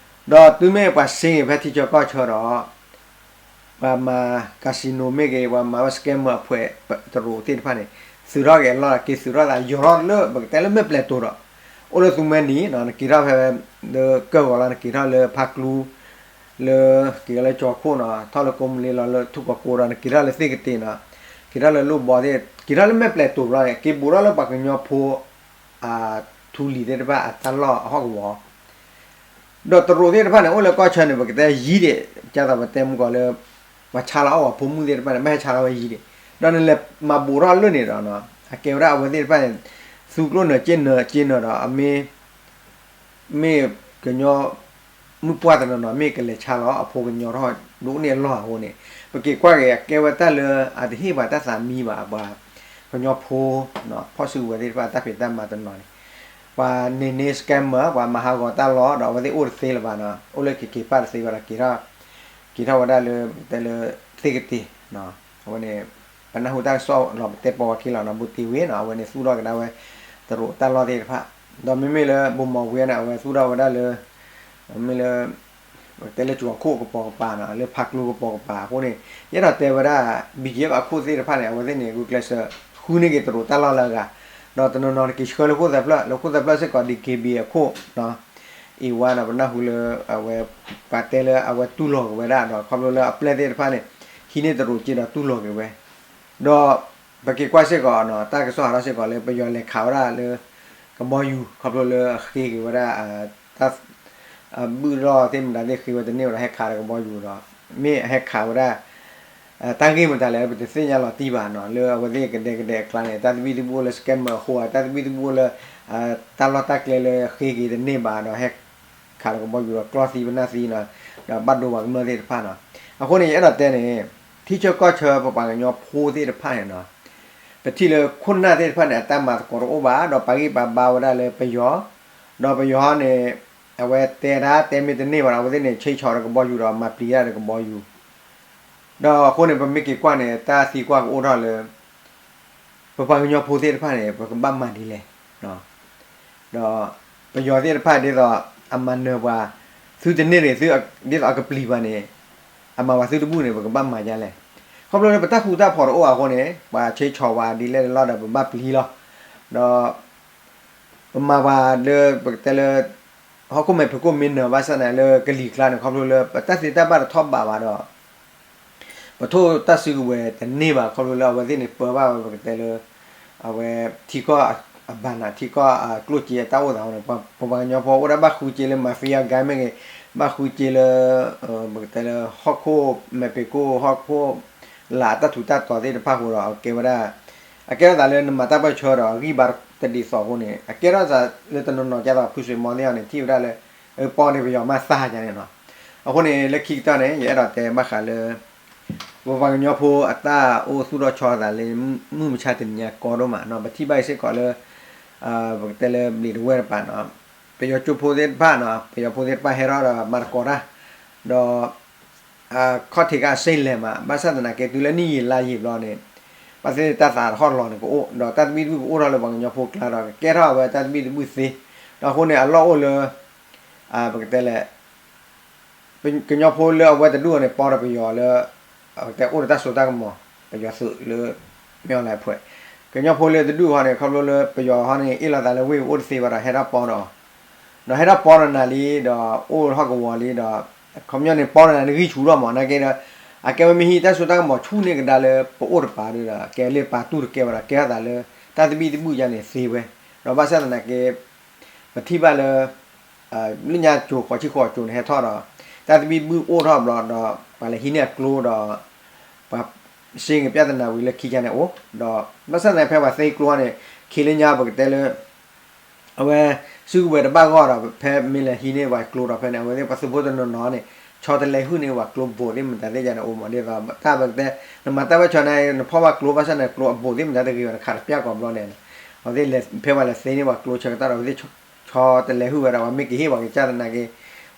ဒီးတုၤမ့ၢ်ပှၤစ့ဂ့ၤဖဲထံဆၢကီၢ်ဆၢဒီး ပှၤမၤ casino မ့ၢ်ဂ့ၤ ပှၤမၤဝဲ scammer အဖှဲးတရူးသ့ၣ်တဖၣ်န့ၣ် သုးထီၣ်က့ၤအလီၢ် က့ၤသုးထီၣ်သးယီၤထီၣ်လၢ ပကတဲလၢမဲာ်ပျဲၤတိၤဒီး အိၣ်လၢသူမွဲနံၤနီၤ နက့ၤထီၣ်ဖဲ လၢကၢၢ်ဂီၤလီၤ နက့ၤထီၣ်လၢဖါကျူ လၢ က့ၤလၢကၠီၤခိၣ်နီၤ ထီၣ်လၢကိးမုၢ်လ့လီၤလၢထူၣ်ကီၤကိဒီး နက့ၤထီၣ်လၢသ့ၣ်ကတ့ၤနီၤ က့ၤထီၣ်လၢလိၣ်ဘီသ့ၣ် က့ၤထီၣ်လၢမဲာ်ပျဲၤတိၤဘျီန့ၣ် က့ၤဘူးထီၣ်လၢပှၤကညီဖိ အထူလံၤသ့ၣ်တဖၣ်အတၢ်လီၢ်အဟီၣ်ကဝီၤ ဒီးတရူးသ့ၣ်တဖၣ်န့ၣ် အိၣ်လၢကီၢ်ဆၢန့ၣ် ပကတဲယံၤဒံး ကသိးပတဲမုၢ်ကီးလၢ ပှၤဆါလီၤအီၣ်ပှၤဖိမုၣ်သ့ၣ်တဖၣ်န့ၣ် ဘၣ်ဟဲဆါလီၤဝဲယံၤဒံး ဒီးနလဲၤမၤဘူးထီၣ်လၢန့ၣ်ဒီး အကဲဝဲဒၣ်အဝဲသ့ၣ်တဖၣ်န့ၣ် သူကျိၣ်နၢၤစ့နၢၤစ့နၢၤဒီး အမ့ၢ် မ့ၢ်ကညီ မုၢ်ပှၢ်တနီၤနီၤ မ့ၢ်ကလဲၤဆါလီၤအဖိကညီထီၣ်ဒိၣ်န့ၢ်အလီၢ်အဃိန့ၣ် ပက့ၤကွၢ်က့ၤ အကဲဝဲတၢ်လၢအတဟ့ၣ်ပှၤတၢ်သးမံဘၣ် ပှၤကညီဖိ ဖီၣ်စုကဝဲၤသ့ၣ်တဖၣ် တၢ်ဖံးတၢ်မၤတနီၤန့ၣ် ပှၤန့ၢ်န့ၢ် scammer ပှၤမၤဟးဂီၤတၢ်လီၢ် ဒီးအဝဲသ့ၣ်အိၣ်တသ့လၢၤဘၣ်နီၤ အိၣ်လၢခ့ခ့ဖၣ်တသ့ဘၣ်ဒီး က့ၤထီၣ်ဝဲဒၣ်လၢ တဲလၢ သ့ၣ်ကတ့ၤ အဝဲန့ၣ် ပနၢ်ဟူတၢ်ကစီၣ်လီၤ ပတဲပိာ်ဝဲခံလီၤနီၤ ဘူးတ့ၢ်ဝ့နီၤ အဝဲန့ၣ်သူၣ်ထီၣ်ကဒါဝဲ တရူးတၢ်လီၢ်သ့ၣ်တဖၣ် ဒီးမ့မ့ၢ်လၢ ဘိမီၤဝ့န့ၣ် အဝဲသူၣ်ထီၣ်ဝဲဒၣ်လၢ မ့ၢ်လၢ တဲလၢကၠီၤခိၣ်ကပိာ်ကပၤနီၤ လၢဖါကျူကပိာ်ကပၤအဃိန့ၣ် ယအဲၣ်ဒိးတဲဝဲဒၣ် ဘံၣ်ကၠံအ့ၣ် အခိၣ်သ့ၣ်တဖၣ်န့ၣ် အဝဲသ့ၣ်န့ၣ် ဂုာ်ကျဲးစၢး ဃုန့ၢ်က့ၤတရူးတၢ်လီၢ်လၢအဂၤ ဒီးတနီၤနီၤတက့ၤဆှၢလၢခိၣ်သၢဖျၢၣ် လၢခိၣ်သၢဖျၢၣ်စ့ၢ်ကီး ဒံၣ်က့ဘံၣ်အခိၣ် အ့ၣ်ဝါနီၤ ပနၢ်ဟူလၢ အဝဲ ပှၤတဲလၢအဝဲတူၢ်လိာ်က့ၤဝဲဒၣ်ဒီး ခီဖျိလၢအပျဲၢ်သ့ၣ်တဖၣ်န့ၣ် ဟံးန့ၢ်တရူးစ့ဒီးတူၢ်လိာ်က့ၤဝဲ ဒီး ပက့ၤကွၢ်စ့ၢ်ကီးနီၤ တၢ်ကစီၣ်ဟးထီၣ်စ့ၢ်ကီးလၢပယီၤလဲၤခးဝဲဒၣ်လၢ ကဘီယူၤ ခီဖျိလၢအဃ့က့ၤဝဲဒၣ် တၢ် အဘုၣ်ထီၣ်သ့ၣ်မတၤသ့ၣ်ဃ့ဝဲတန့ၢ်ဝဲဒီး ဟဲခးဒီးကဘီယူၤဒီး မ့ၢ်အဟဲခးဝဲဒၣ် တၢ်ဂ့ၢ်မတၤလဲၣ် ပတသ့ၣ်ညါလီၤတံၢ်ဘၣ်နီၤ လၢအဝဲသ့ၣ်ကဒဲကဒဲအကျါန့ၣ် တၢ်သဘံၣ်သဘုၣ်အိၣ်လၢ scammer အဃိဧါ တၢ်သဘံၣ်သဘုၣ်အိၣ်လၢ တၢ်လီၢ်တၢ်ကျဲလၢဃ့က့ၤတန့ၢ်ဘၣ်ဒီး ဟဲခးဒီးကဘီယူၤဒီးကျီၢ်သံပနၢ်သံနီၤ ဒီးဘၣ်ဒိပှၤကမျၢၢ်သ့ၣ်တဖၣ်နီၤ အဃိန့ၣ် ယအဲၣ်ဒိးတဲန့ၣ် ထံဆၢကီၢ်ဆၢပပှၤကညီဖိသ့ၣ်တဖၣ်န့ၣ်နီၤ ပထံၣ်လၢခိၣ်နၢ်သ့ၣ်တဖၣ်န့ၣ် အတၢ်မၤသကိးတအိၣ်ဘၣ် ဒီးပာ်ဂံၢ်ပာ်ဘါဝဲဒၣ်လၢပယီၤ ဒီးပယီၤန့ၣ် အဝဲတဲတၢ်တဲမ့ၢ်တန့ၢ်ဘၣ်ဒီး အဝဲသ့ၣ်န့ၣ် ဆ့ဆီၣ်ဒီးကဘီယူၤဒီးမၤပျံၤတၢ်ဒီးကဘီယူၤ ဒီးအဃိန့ၣ် ပမ့ၢ်က့ၤကွၢ်န့ၣ် တၢ်သံကွၢ်ကအိၣ်ထီၣ်လၢ ပပှၤကညီဖိသ့ၣ်တဖၣ်န့ၣ် ပကဘၣ်မၤဒ်လဲၣ် ဒီးပယီၤသ့ၣ်တဖၣ်ဒ်သိး အမၤနၢၤပှၤ သုတန့ၢ်န့ၣ် သုဒ်သိးအကပျံၤပှၤန့ၣ် အမၤပှၤသုတဘူၣ်န့ၣ် ပကဘၣ်မၤဒ်လဲၣ်. ခီဖျိလၢပတၢ်ဃူတၢ်ဖိးတအိၣ်အဃိန့ၣ် ပှၤဆ့ဆီၣ်ဝဲဒ်လဲၣ်တလီၢ်ဒီး ပဘၣ်ပျံၤလီၤ. ဒီး ပမၤပှၤလၢပကတဲလၢ ဟီၣ်ခိၣ်မဲာ်ဖံးခိၣ်မ့ၢ်နၢၤဘၣ်ဆၣ်န့ၣ် လၢကလံၤကျါန့ၣ် ခီဖျိလၢပတၢ်သ့တၢ်ဘၣ်တထီၣ်ဘးဘၣ်ဒီး ပထိၣ်တၢ်စုကဝဲၤတန့ၢ်ဘၣ် ခီဖျိလၢအဝဲသ့ၣ်န့ၣ် ပၢဘၣ်ဝဲပကတဲလၢ အဝဲထံကီၢ်အဘၣ်နး ထံကီၢ်အကျိၣ်စ့အတၢ်အိၣ်သးအဃိန့ၣ် ပပှၤကညီဖိအိၣ်ဒၣ်ဘၣ်ဃုက့လၢ mafia gang မ့ၢ်ဂ့ၤ, ဘၣ်ဃုက့လၢ ပကတဲလၢဟီၣ်ခိၣ်မဲာ်ဖံးခိၣ် ဟီၣ်ခိၣ်လာ်အတၢ်ထူးတၢ်တီၤသ့ၣ်တဖၣ်အဃိဒီး အကဲဝဲဒၣ် အကဲထီၣ်သးလၢနမၤတၢ်ပၢၢ်ဆၢဒီးအဂံၢ်ဘါတဒ်သိးအဃိန့ၣ် အကဲထီၣ်သးလၢတနီၤနီၤကဲသိး ဖုစွ့ၤမီၤသ့ၣ်အီၤန့ၣ် ထံၣ်ဝဲဒၣ်လၢ ပီန့ၣ်ပယီၤမးသးယါန့ၣ်နီၤ. အဃိန့ၣ် လၢခံကတၢၢ်န့ၣ် ယအဲၣ်ဒိးတဲဘၣ်ဃးလၢ ပပှၤကညီဖိအတၢ်အိၣ်သူၣ်ထီၣ်ဆီသးလၢ မုၢ်မဆါတနံၤညါကီဒိၣ်မးနီၤ. ပထံၣ်ဘၣ်အံၤစ့ၢ်ကီးလၢ ပကတဲလၢဘျံးတဝဲၢ်တပၤနီၤ ပယီၤကၠိဖိသ့ၣ်တဖၣ်နီၤ ပယီၤဖိသ့ၣ်တဖၣ်ဟဲထီၣ်ဒီးမၤသကိးတၢ် ဒီး ခီၣ်ထံးကါအစ့လဲၣ်မး ဘၣ်ဆၣ်သနာ်က့ တုၤလၢနံၣ်ယံာ်လါယံာ်ဘျီန့ၣ် ဘၣ်သ့ၣ်တၢ်သးတဟီၣ်လီၤန့ၣ်ကအိၣ် ဒီးတၢ်သဘံၣ်သဘုၣ်ကအိၣ်ထီၣ်လၢပှၤကညီဖိကျါဒီး ကကဲထီၣ်အဝဲတၢ်သဘံၣ်သဘုၣ်သ့ ဒီးအဃိန့ၣ် အလီၢ်အိၣ်လၢ ပကတဲလဲၣ် ကညီဖိလၢအဝဲတဒူၣ်အီၤန့ၣ် ပီဒီးပယီၤလၢ ပကတဲအိၣ်ဒီးတၢ်စိတၢ်ကမီၤ ပယီၤသုးလၢ မ့ၢ်အီၤလဲၣ်ဖှဲး ကညီဖိလၢတဒူၣ်ဟီန့ၣ် ခီဖျိလၢပယီၤဟီန့ၣ် အ့ၣ်လိာ်သးလၢဝ့ၢ်ပအိၣ်တသ့ဘၣ်ဒီး ဟဲထီၣ်ပီဒီး ဒီးဟဲထီၣ်ပီဒီးနၤလံ ဒီးအိၣ်ဟီၣ်ကဝီၤလံဒီး ခီပညီန့ၣ် ပီဒီးနၤန့ၣ်ဂံၢ်ဆူၣ်ထီၣ်မး နာ်က့ဒီး အကဲဝဲမ့ၢ်ဟံးတၢ်စိတၢ်ကမီၤဆူၣ်န့ၢ်ကဒါလၢပအိၣ်တပၤဒီး ကဲလၢပာ်တူၢ်တကဲဘၣ်ဒီး ကဲထီၣ်သးလၢ တၢ်သဘံၣ်သဘုၣ်ယါန့ၣ်သ့ဝဲ ဒီးဘၣ်ဆၣ်သနာ်က့ ပထံၣ်ဘၣ်လၢ လၢညါကၠိၤဃိးဆံဃိးကၠိၤန့ၣ်ဟဲထီၣ်ဒီး တၢ်သဘံၣ်သဘုၣ်အိၣ်ထီၣ်ဘျီဒီး ပှၤလဲၤဟံးန့ၢ်အကျိဒီး ပှၤစ့ကပြဿနာဝံၤလၢခံကါန့ၣ်အိၣ် ဒီးဘၣ်ဆၣ်သနာ်က့ဖဲပှၤသ့ကျိန့ၣ် ခံလၢညါပကတဲလၢ အဝဲ စုကဝဲၤတဘၣ်ဂီၢ်ဒီး ဖဲမ့ၢ်လဲၤဟံးန့ၢ်ပှၤကျိဒီးဖဲန့ၣ် အဝဲသ့ၣ်ပှၤသုးဖိတနီၤနီၤန့ၣ် ဆီတလဲဟုၣ်န့ၢ်ပှၤကျိဘိးသ့ၣ်မတၤသ့ၣ်ယါန့ၣ်အိၣ်မး ဒ်သိးတၢ်ပကတဲ နမၤတၢ်ပၢၢ်ဆၢန့ၣ် နဖီၣ်ဘၣ်ကျိဘၣ်ဆၣ်န့ၣ် ကျိအဘိးသ့ၣ်မတၤတဂ့ၤဘၣ် နခးတပျၢ်ကီးဘျီန့ၣ် အဝဲသ့ၣ်လဲၤဖဲပှၤလဲၤသ့န့ၢ်ပှၤကျိဆၢကတီၢ်ဒီး အဝဲသ့ၣ် ဆီတလဲဟုၣ်ဝဲဒီး ပှၤမ့ၢ်ကဟ့ၣ်ပှၤကစၢ်သနာ်က့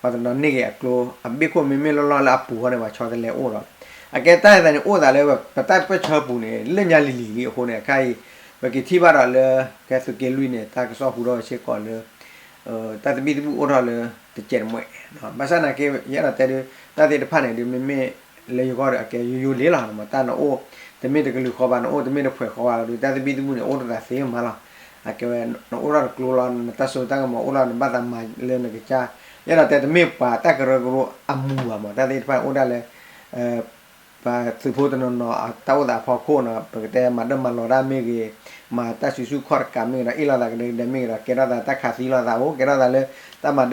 ပှၤတနီၤန့ၢ်က့ၤအကျိ အဘ့ၣ်ခိၣ်မ့မ့ၢ်လီၢ်လီၢ်လၢအပူၤဃီန့ၣ် ပှၤဆီတလဲအိၣ်ဒီး အကဲတၢ်အံၤသတးန့ၣ် အိၣ်သးလၢပတၢ်ပၢၢ်ဆၢပူၤန့ၣ် လၢညါလံၤလံၤလံအဃိန့ၣ် အခါအံၤ ပကထံၣ်ဘၣ်ဒီးလၢ ကဲသုးက့လွံၢ်န့ၣ် တၢ်ကစီၣ်ဟူထီၣ်ဝဲစ့ၢ်ကီးလၢ တၢ်သဘံၣ်သဘုၣ်အိၣ်ထီၣ်လၢ တစဲးတမှဲး ဘၣ်ဆၣ်သနာ်က့ ယအဲၣ်ဒိးတဲဒုး တၢ်သ့ၣ်တဖၣ်န့ၣ်ဒုး မ့မ့ၢ်လၢယဂီၢ်ဒီး အကဲယိယိလ့လီၤ မ့ၢ်တၢ်နအိၣ် တမ့ၢ်တကလုာ်ဃီဘၣ် နအိၣ်တမ့ၢ်တဖှဲးဃီဘၣ်လီၤဒုး တၢ်သဘံၣ်သဘုၣ်န့ၣ် အိၣ်တသးသ့မးလီၤ. အကဲဝဲ နအိၣ်ထီၣ်တကျိလီၤ နတၢ်စိတၢ်ကမီၤအိၣ်လီၤ နဘၣ်သးမၤလၢနကစၢ် ယအဲၣ်ဒိးတဲတမ့ၢ်ပှၤတၢ်ကရၢကရိအမူၤဘၣ်မး တၢ်သ့ၣ်တဖၣ်န့ၣ်အိၣ်ဒၣ်လၢ ပှၤသုးဖိတနီၤနီၤ တၢ်အိၣ်သးအဖီခိၣ်နီၤ ပကတဲမၤဒၢမၤလီၤတၢ်မ့ၢ်ဂ့ၤ, မၤတၢ်စုဆူၣ်ခီၣ်တကးမ့ၢ်ဂ့ၤဒီး အ့ၣ်လိာ်သးကဒဲကဒဲမ့ၢ်ဂ့ၤဒီး ကဲထီၣ်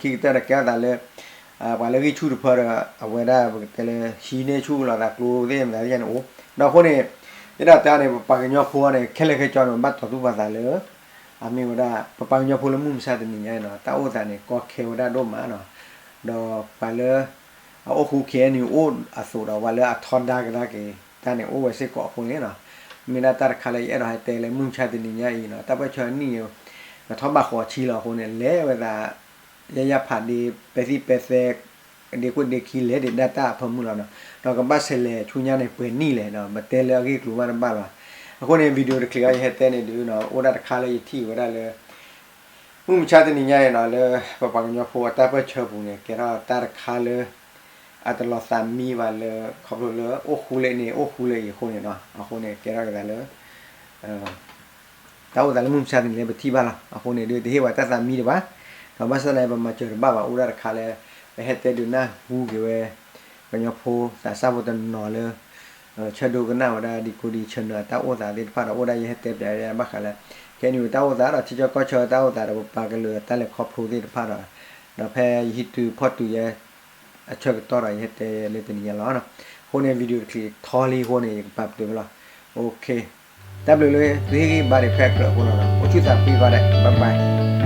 သးတၢ်ခးသံလိာ်သးအိၣ်, ကဲထီၣ်သးလၢ တၢ်မၤဒၢမၤလီၤသးအိၣ်လၢခံကတၢၢ်ဒီး ကဲထီၣ်သးလၢ ပှၤလၢဂံၢ်ဆူၣ်တဖၢဒီး အဝဲဒၣ်ပကတဲလၢ ဟံးန့ၢ်ဆူၣ်လီၤသးကျိသ့ၣ်မတၤသ့ၣ်ညါန့ၣ်အိၣ်, ဒီးအဃိန့ၣ် ယအဲၣ်ဒိးတဲအီၤန့ၣ် ပပှၤကညီဖိန့ၣ် ခဲလၢာ်ခဲဆ့န့ၣ် ဘၣ်တီၤသူၣ်ပာ်သးလၢ အမ့ၢ်ဝဲဒၣ် ပပှၤကညီဖိလၢမုၢ်မဆါတနံၤညါအံၤနီၤ တၢ်အိၣ်သးန့ၣ် ကီခဲဝဲဒၣ်ဒိၣ်မးနီၤ, ဒီးပှၤလၢ အအိၣ်ဃူ ခ့ၣ်အဲၣ်ယူၣ် အိၣ်အသိးဒီး ပှၤလၢအထီဒါကဒါက့ၤတၢ်န့ၣ် အိၣ်ဝဲစ့ၢ်ကီးအဃိန့ၣ်နီၤ, မ့ၢ်ဒၣ်တၢ်တခါလၢယအဲၣ်ဒိးဟဲတဲလၢမုၢ်မဆါတနံၤညါအံၤနီၤ တၢ်ပၢၢ်ဆၢအနံၣ်န့ၣ် ကထီၣ်ဘးဃိးဆံလီၤအဃိန့ၣ် လဲၤဝဲသး ယဲယဖးဒ့ ပဲသံပဲသဲ ဒ့ခိၣ်ဒ့ခံ လဲၤဒံးဒၣ်တၢ်အဖၢမုၢ်လီၤနီၤ, ဒီးကဘၣ်ဆဲးလဲၤဆူညါန့ၣ် ပှဲၤနံၣ်လဲၣ်ဒီး ပတဲလၢအဂ့ၢ်ကျိၤမးတဘၣ်လီၤ. အဃိန့ၣ် video တချံးအံၤ ယဟဲတဲန့ၣ်ဒုးနီၤ အိၣ်ဒၣ်တခါလၢယထံၣ်ဝဲဒၣ်လၢ မုၢ်မဆါတနံၤညါအံၤနီၤ လၢပပှၤကညီဖိအတၢ်ပၢၢ်ဆၢပူၤန့ၣ် ကဲထီၣ်တၢ်တခါလၢ အတလီၤသးမံဘၣ်လၢ ခီဖျိလၢအိၣ်ဃူလၢန့ၣ် အိၣ်ဃူလၢအံၤအဃိန့ၣ်နီၤ, အဃိန့ၣ် ကဲထီၣ်က့ၤသးလၢ တၢ်အိၣ်သးလၢမုၢ်မဆါတနံၤလၢပထံၣ်ဘၣ်လီၤ. အဃိန့ၣ်ဒုး တဟ့ၣ်ဝဲတၢ်သးမံဒံးဘၣ်, ဒီးဘၣ်ဆၣ်သနာ်က့ ပမၤစၢၤတဘၣ်ဘၣ် အိၣ်ဒၣ်တခါလၢ ပဟဲတဲဒုးနၢ်ဟူက့ၤဝဲ ကညီဖိသးစၢ်ဖိတနီၤလၢ ဆၢဒိကနၣ်ဝဲဒၣ် Decoding Channel အတၢ်အိၣ်သးသ့ၣ်တဖၣ်ဒီး အိၣ်ဒၣ်ယဟဲတဲပျးဝဲဒၣ် ဘၣ်ဃးလၢ ခဲအံၤန့ၣ် တၢ်အိၣ်သးဒီး ထံဆၢကီၢ်ဆၢတၢ်အိၣ်သးဒီး ပပှၤကလုာ်အတၢ်လဲၤခီဖျိသ့ၣ်တဖၣ်ဒီး ဒီးဖဲယဟံးတုၤဖီၣ်တုၤယဲ အဆၢကတီၢ်ဒီး ယဟဲတဲလၢတနံၤညါလီၤ. အဃိန့ၣ် video တချံးထီလံအဃိန့ၣ် ယကပာ်ပတုာ်ဝဲလီၤ. တၢ်ဘျုးလၢသုဟ့ၣ်ဂံၢ်ဘါဒံးဖဲအကြၢးအဃိလီၤ. အိၣ်ဆူၣ်သးဖှံဘၣ်ဒဲး bye bye.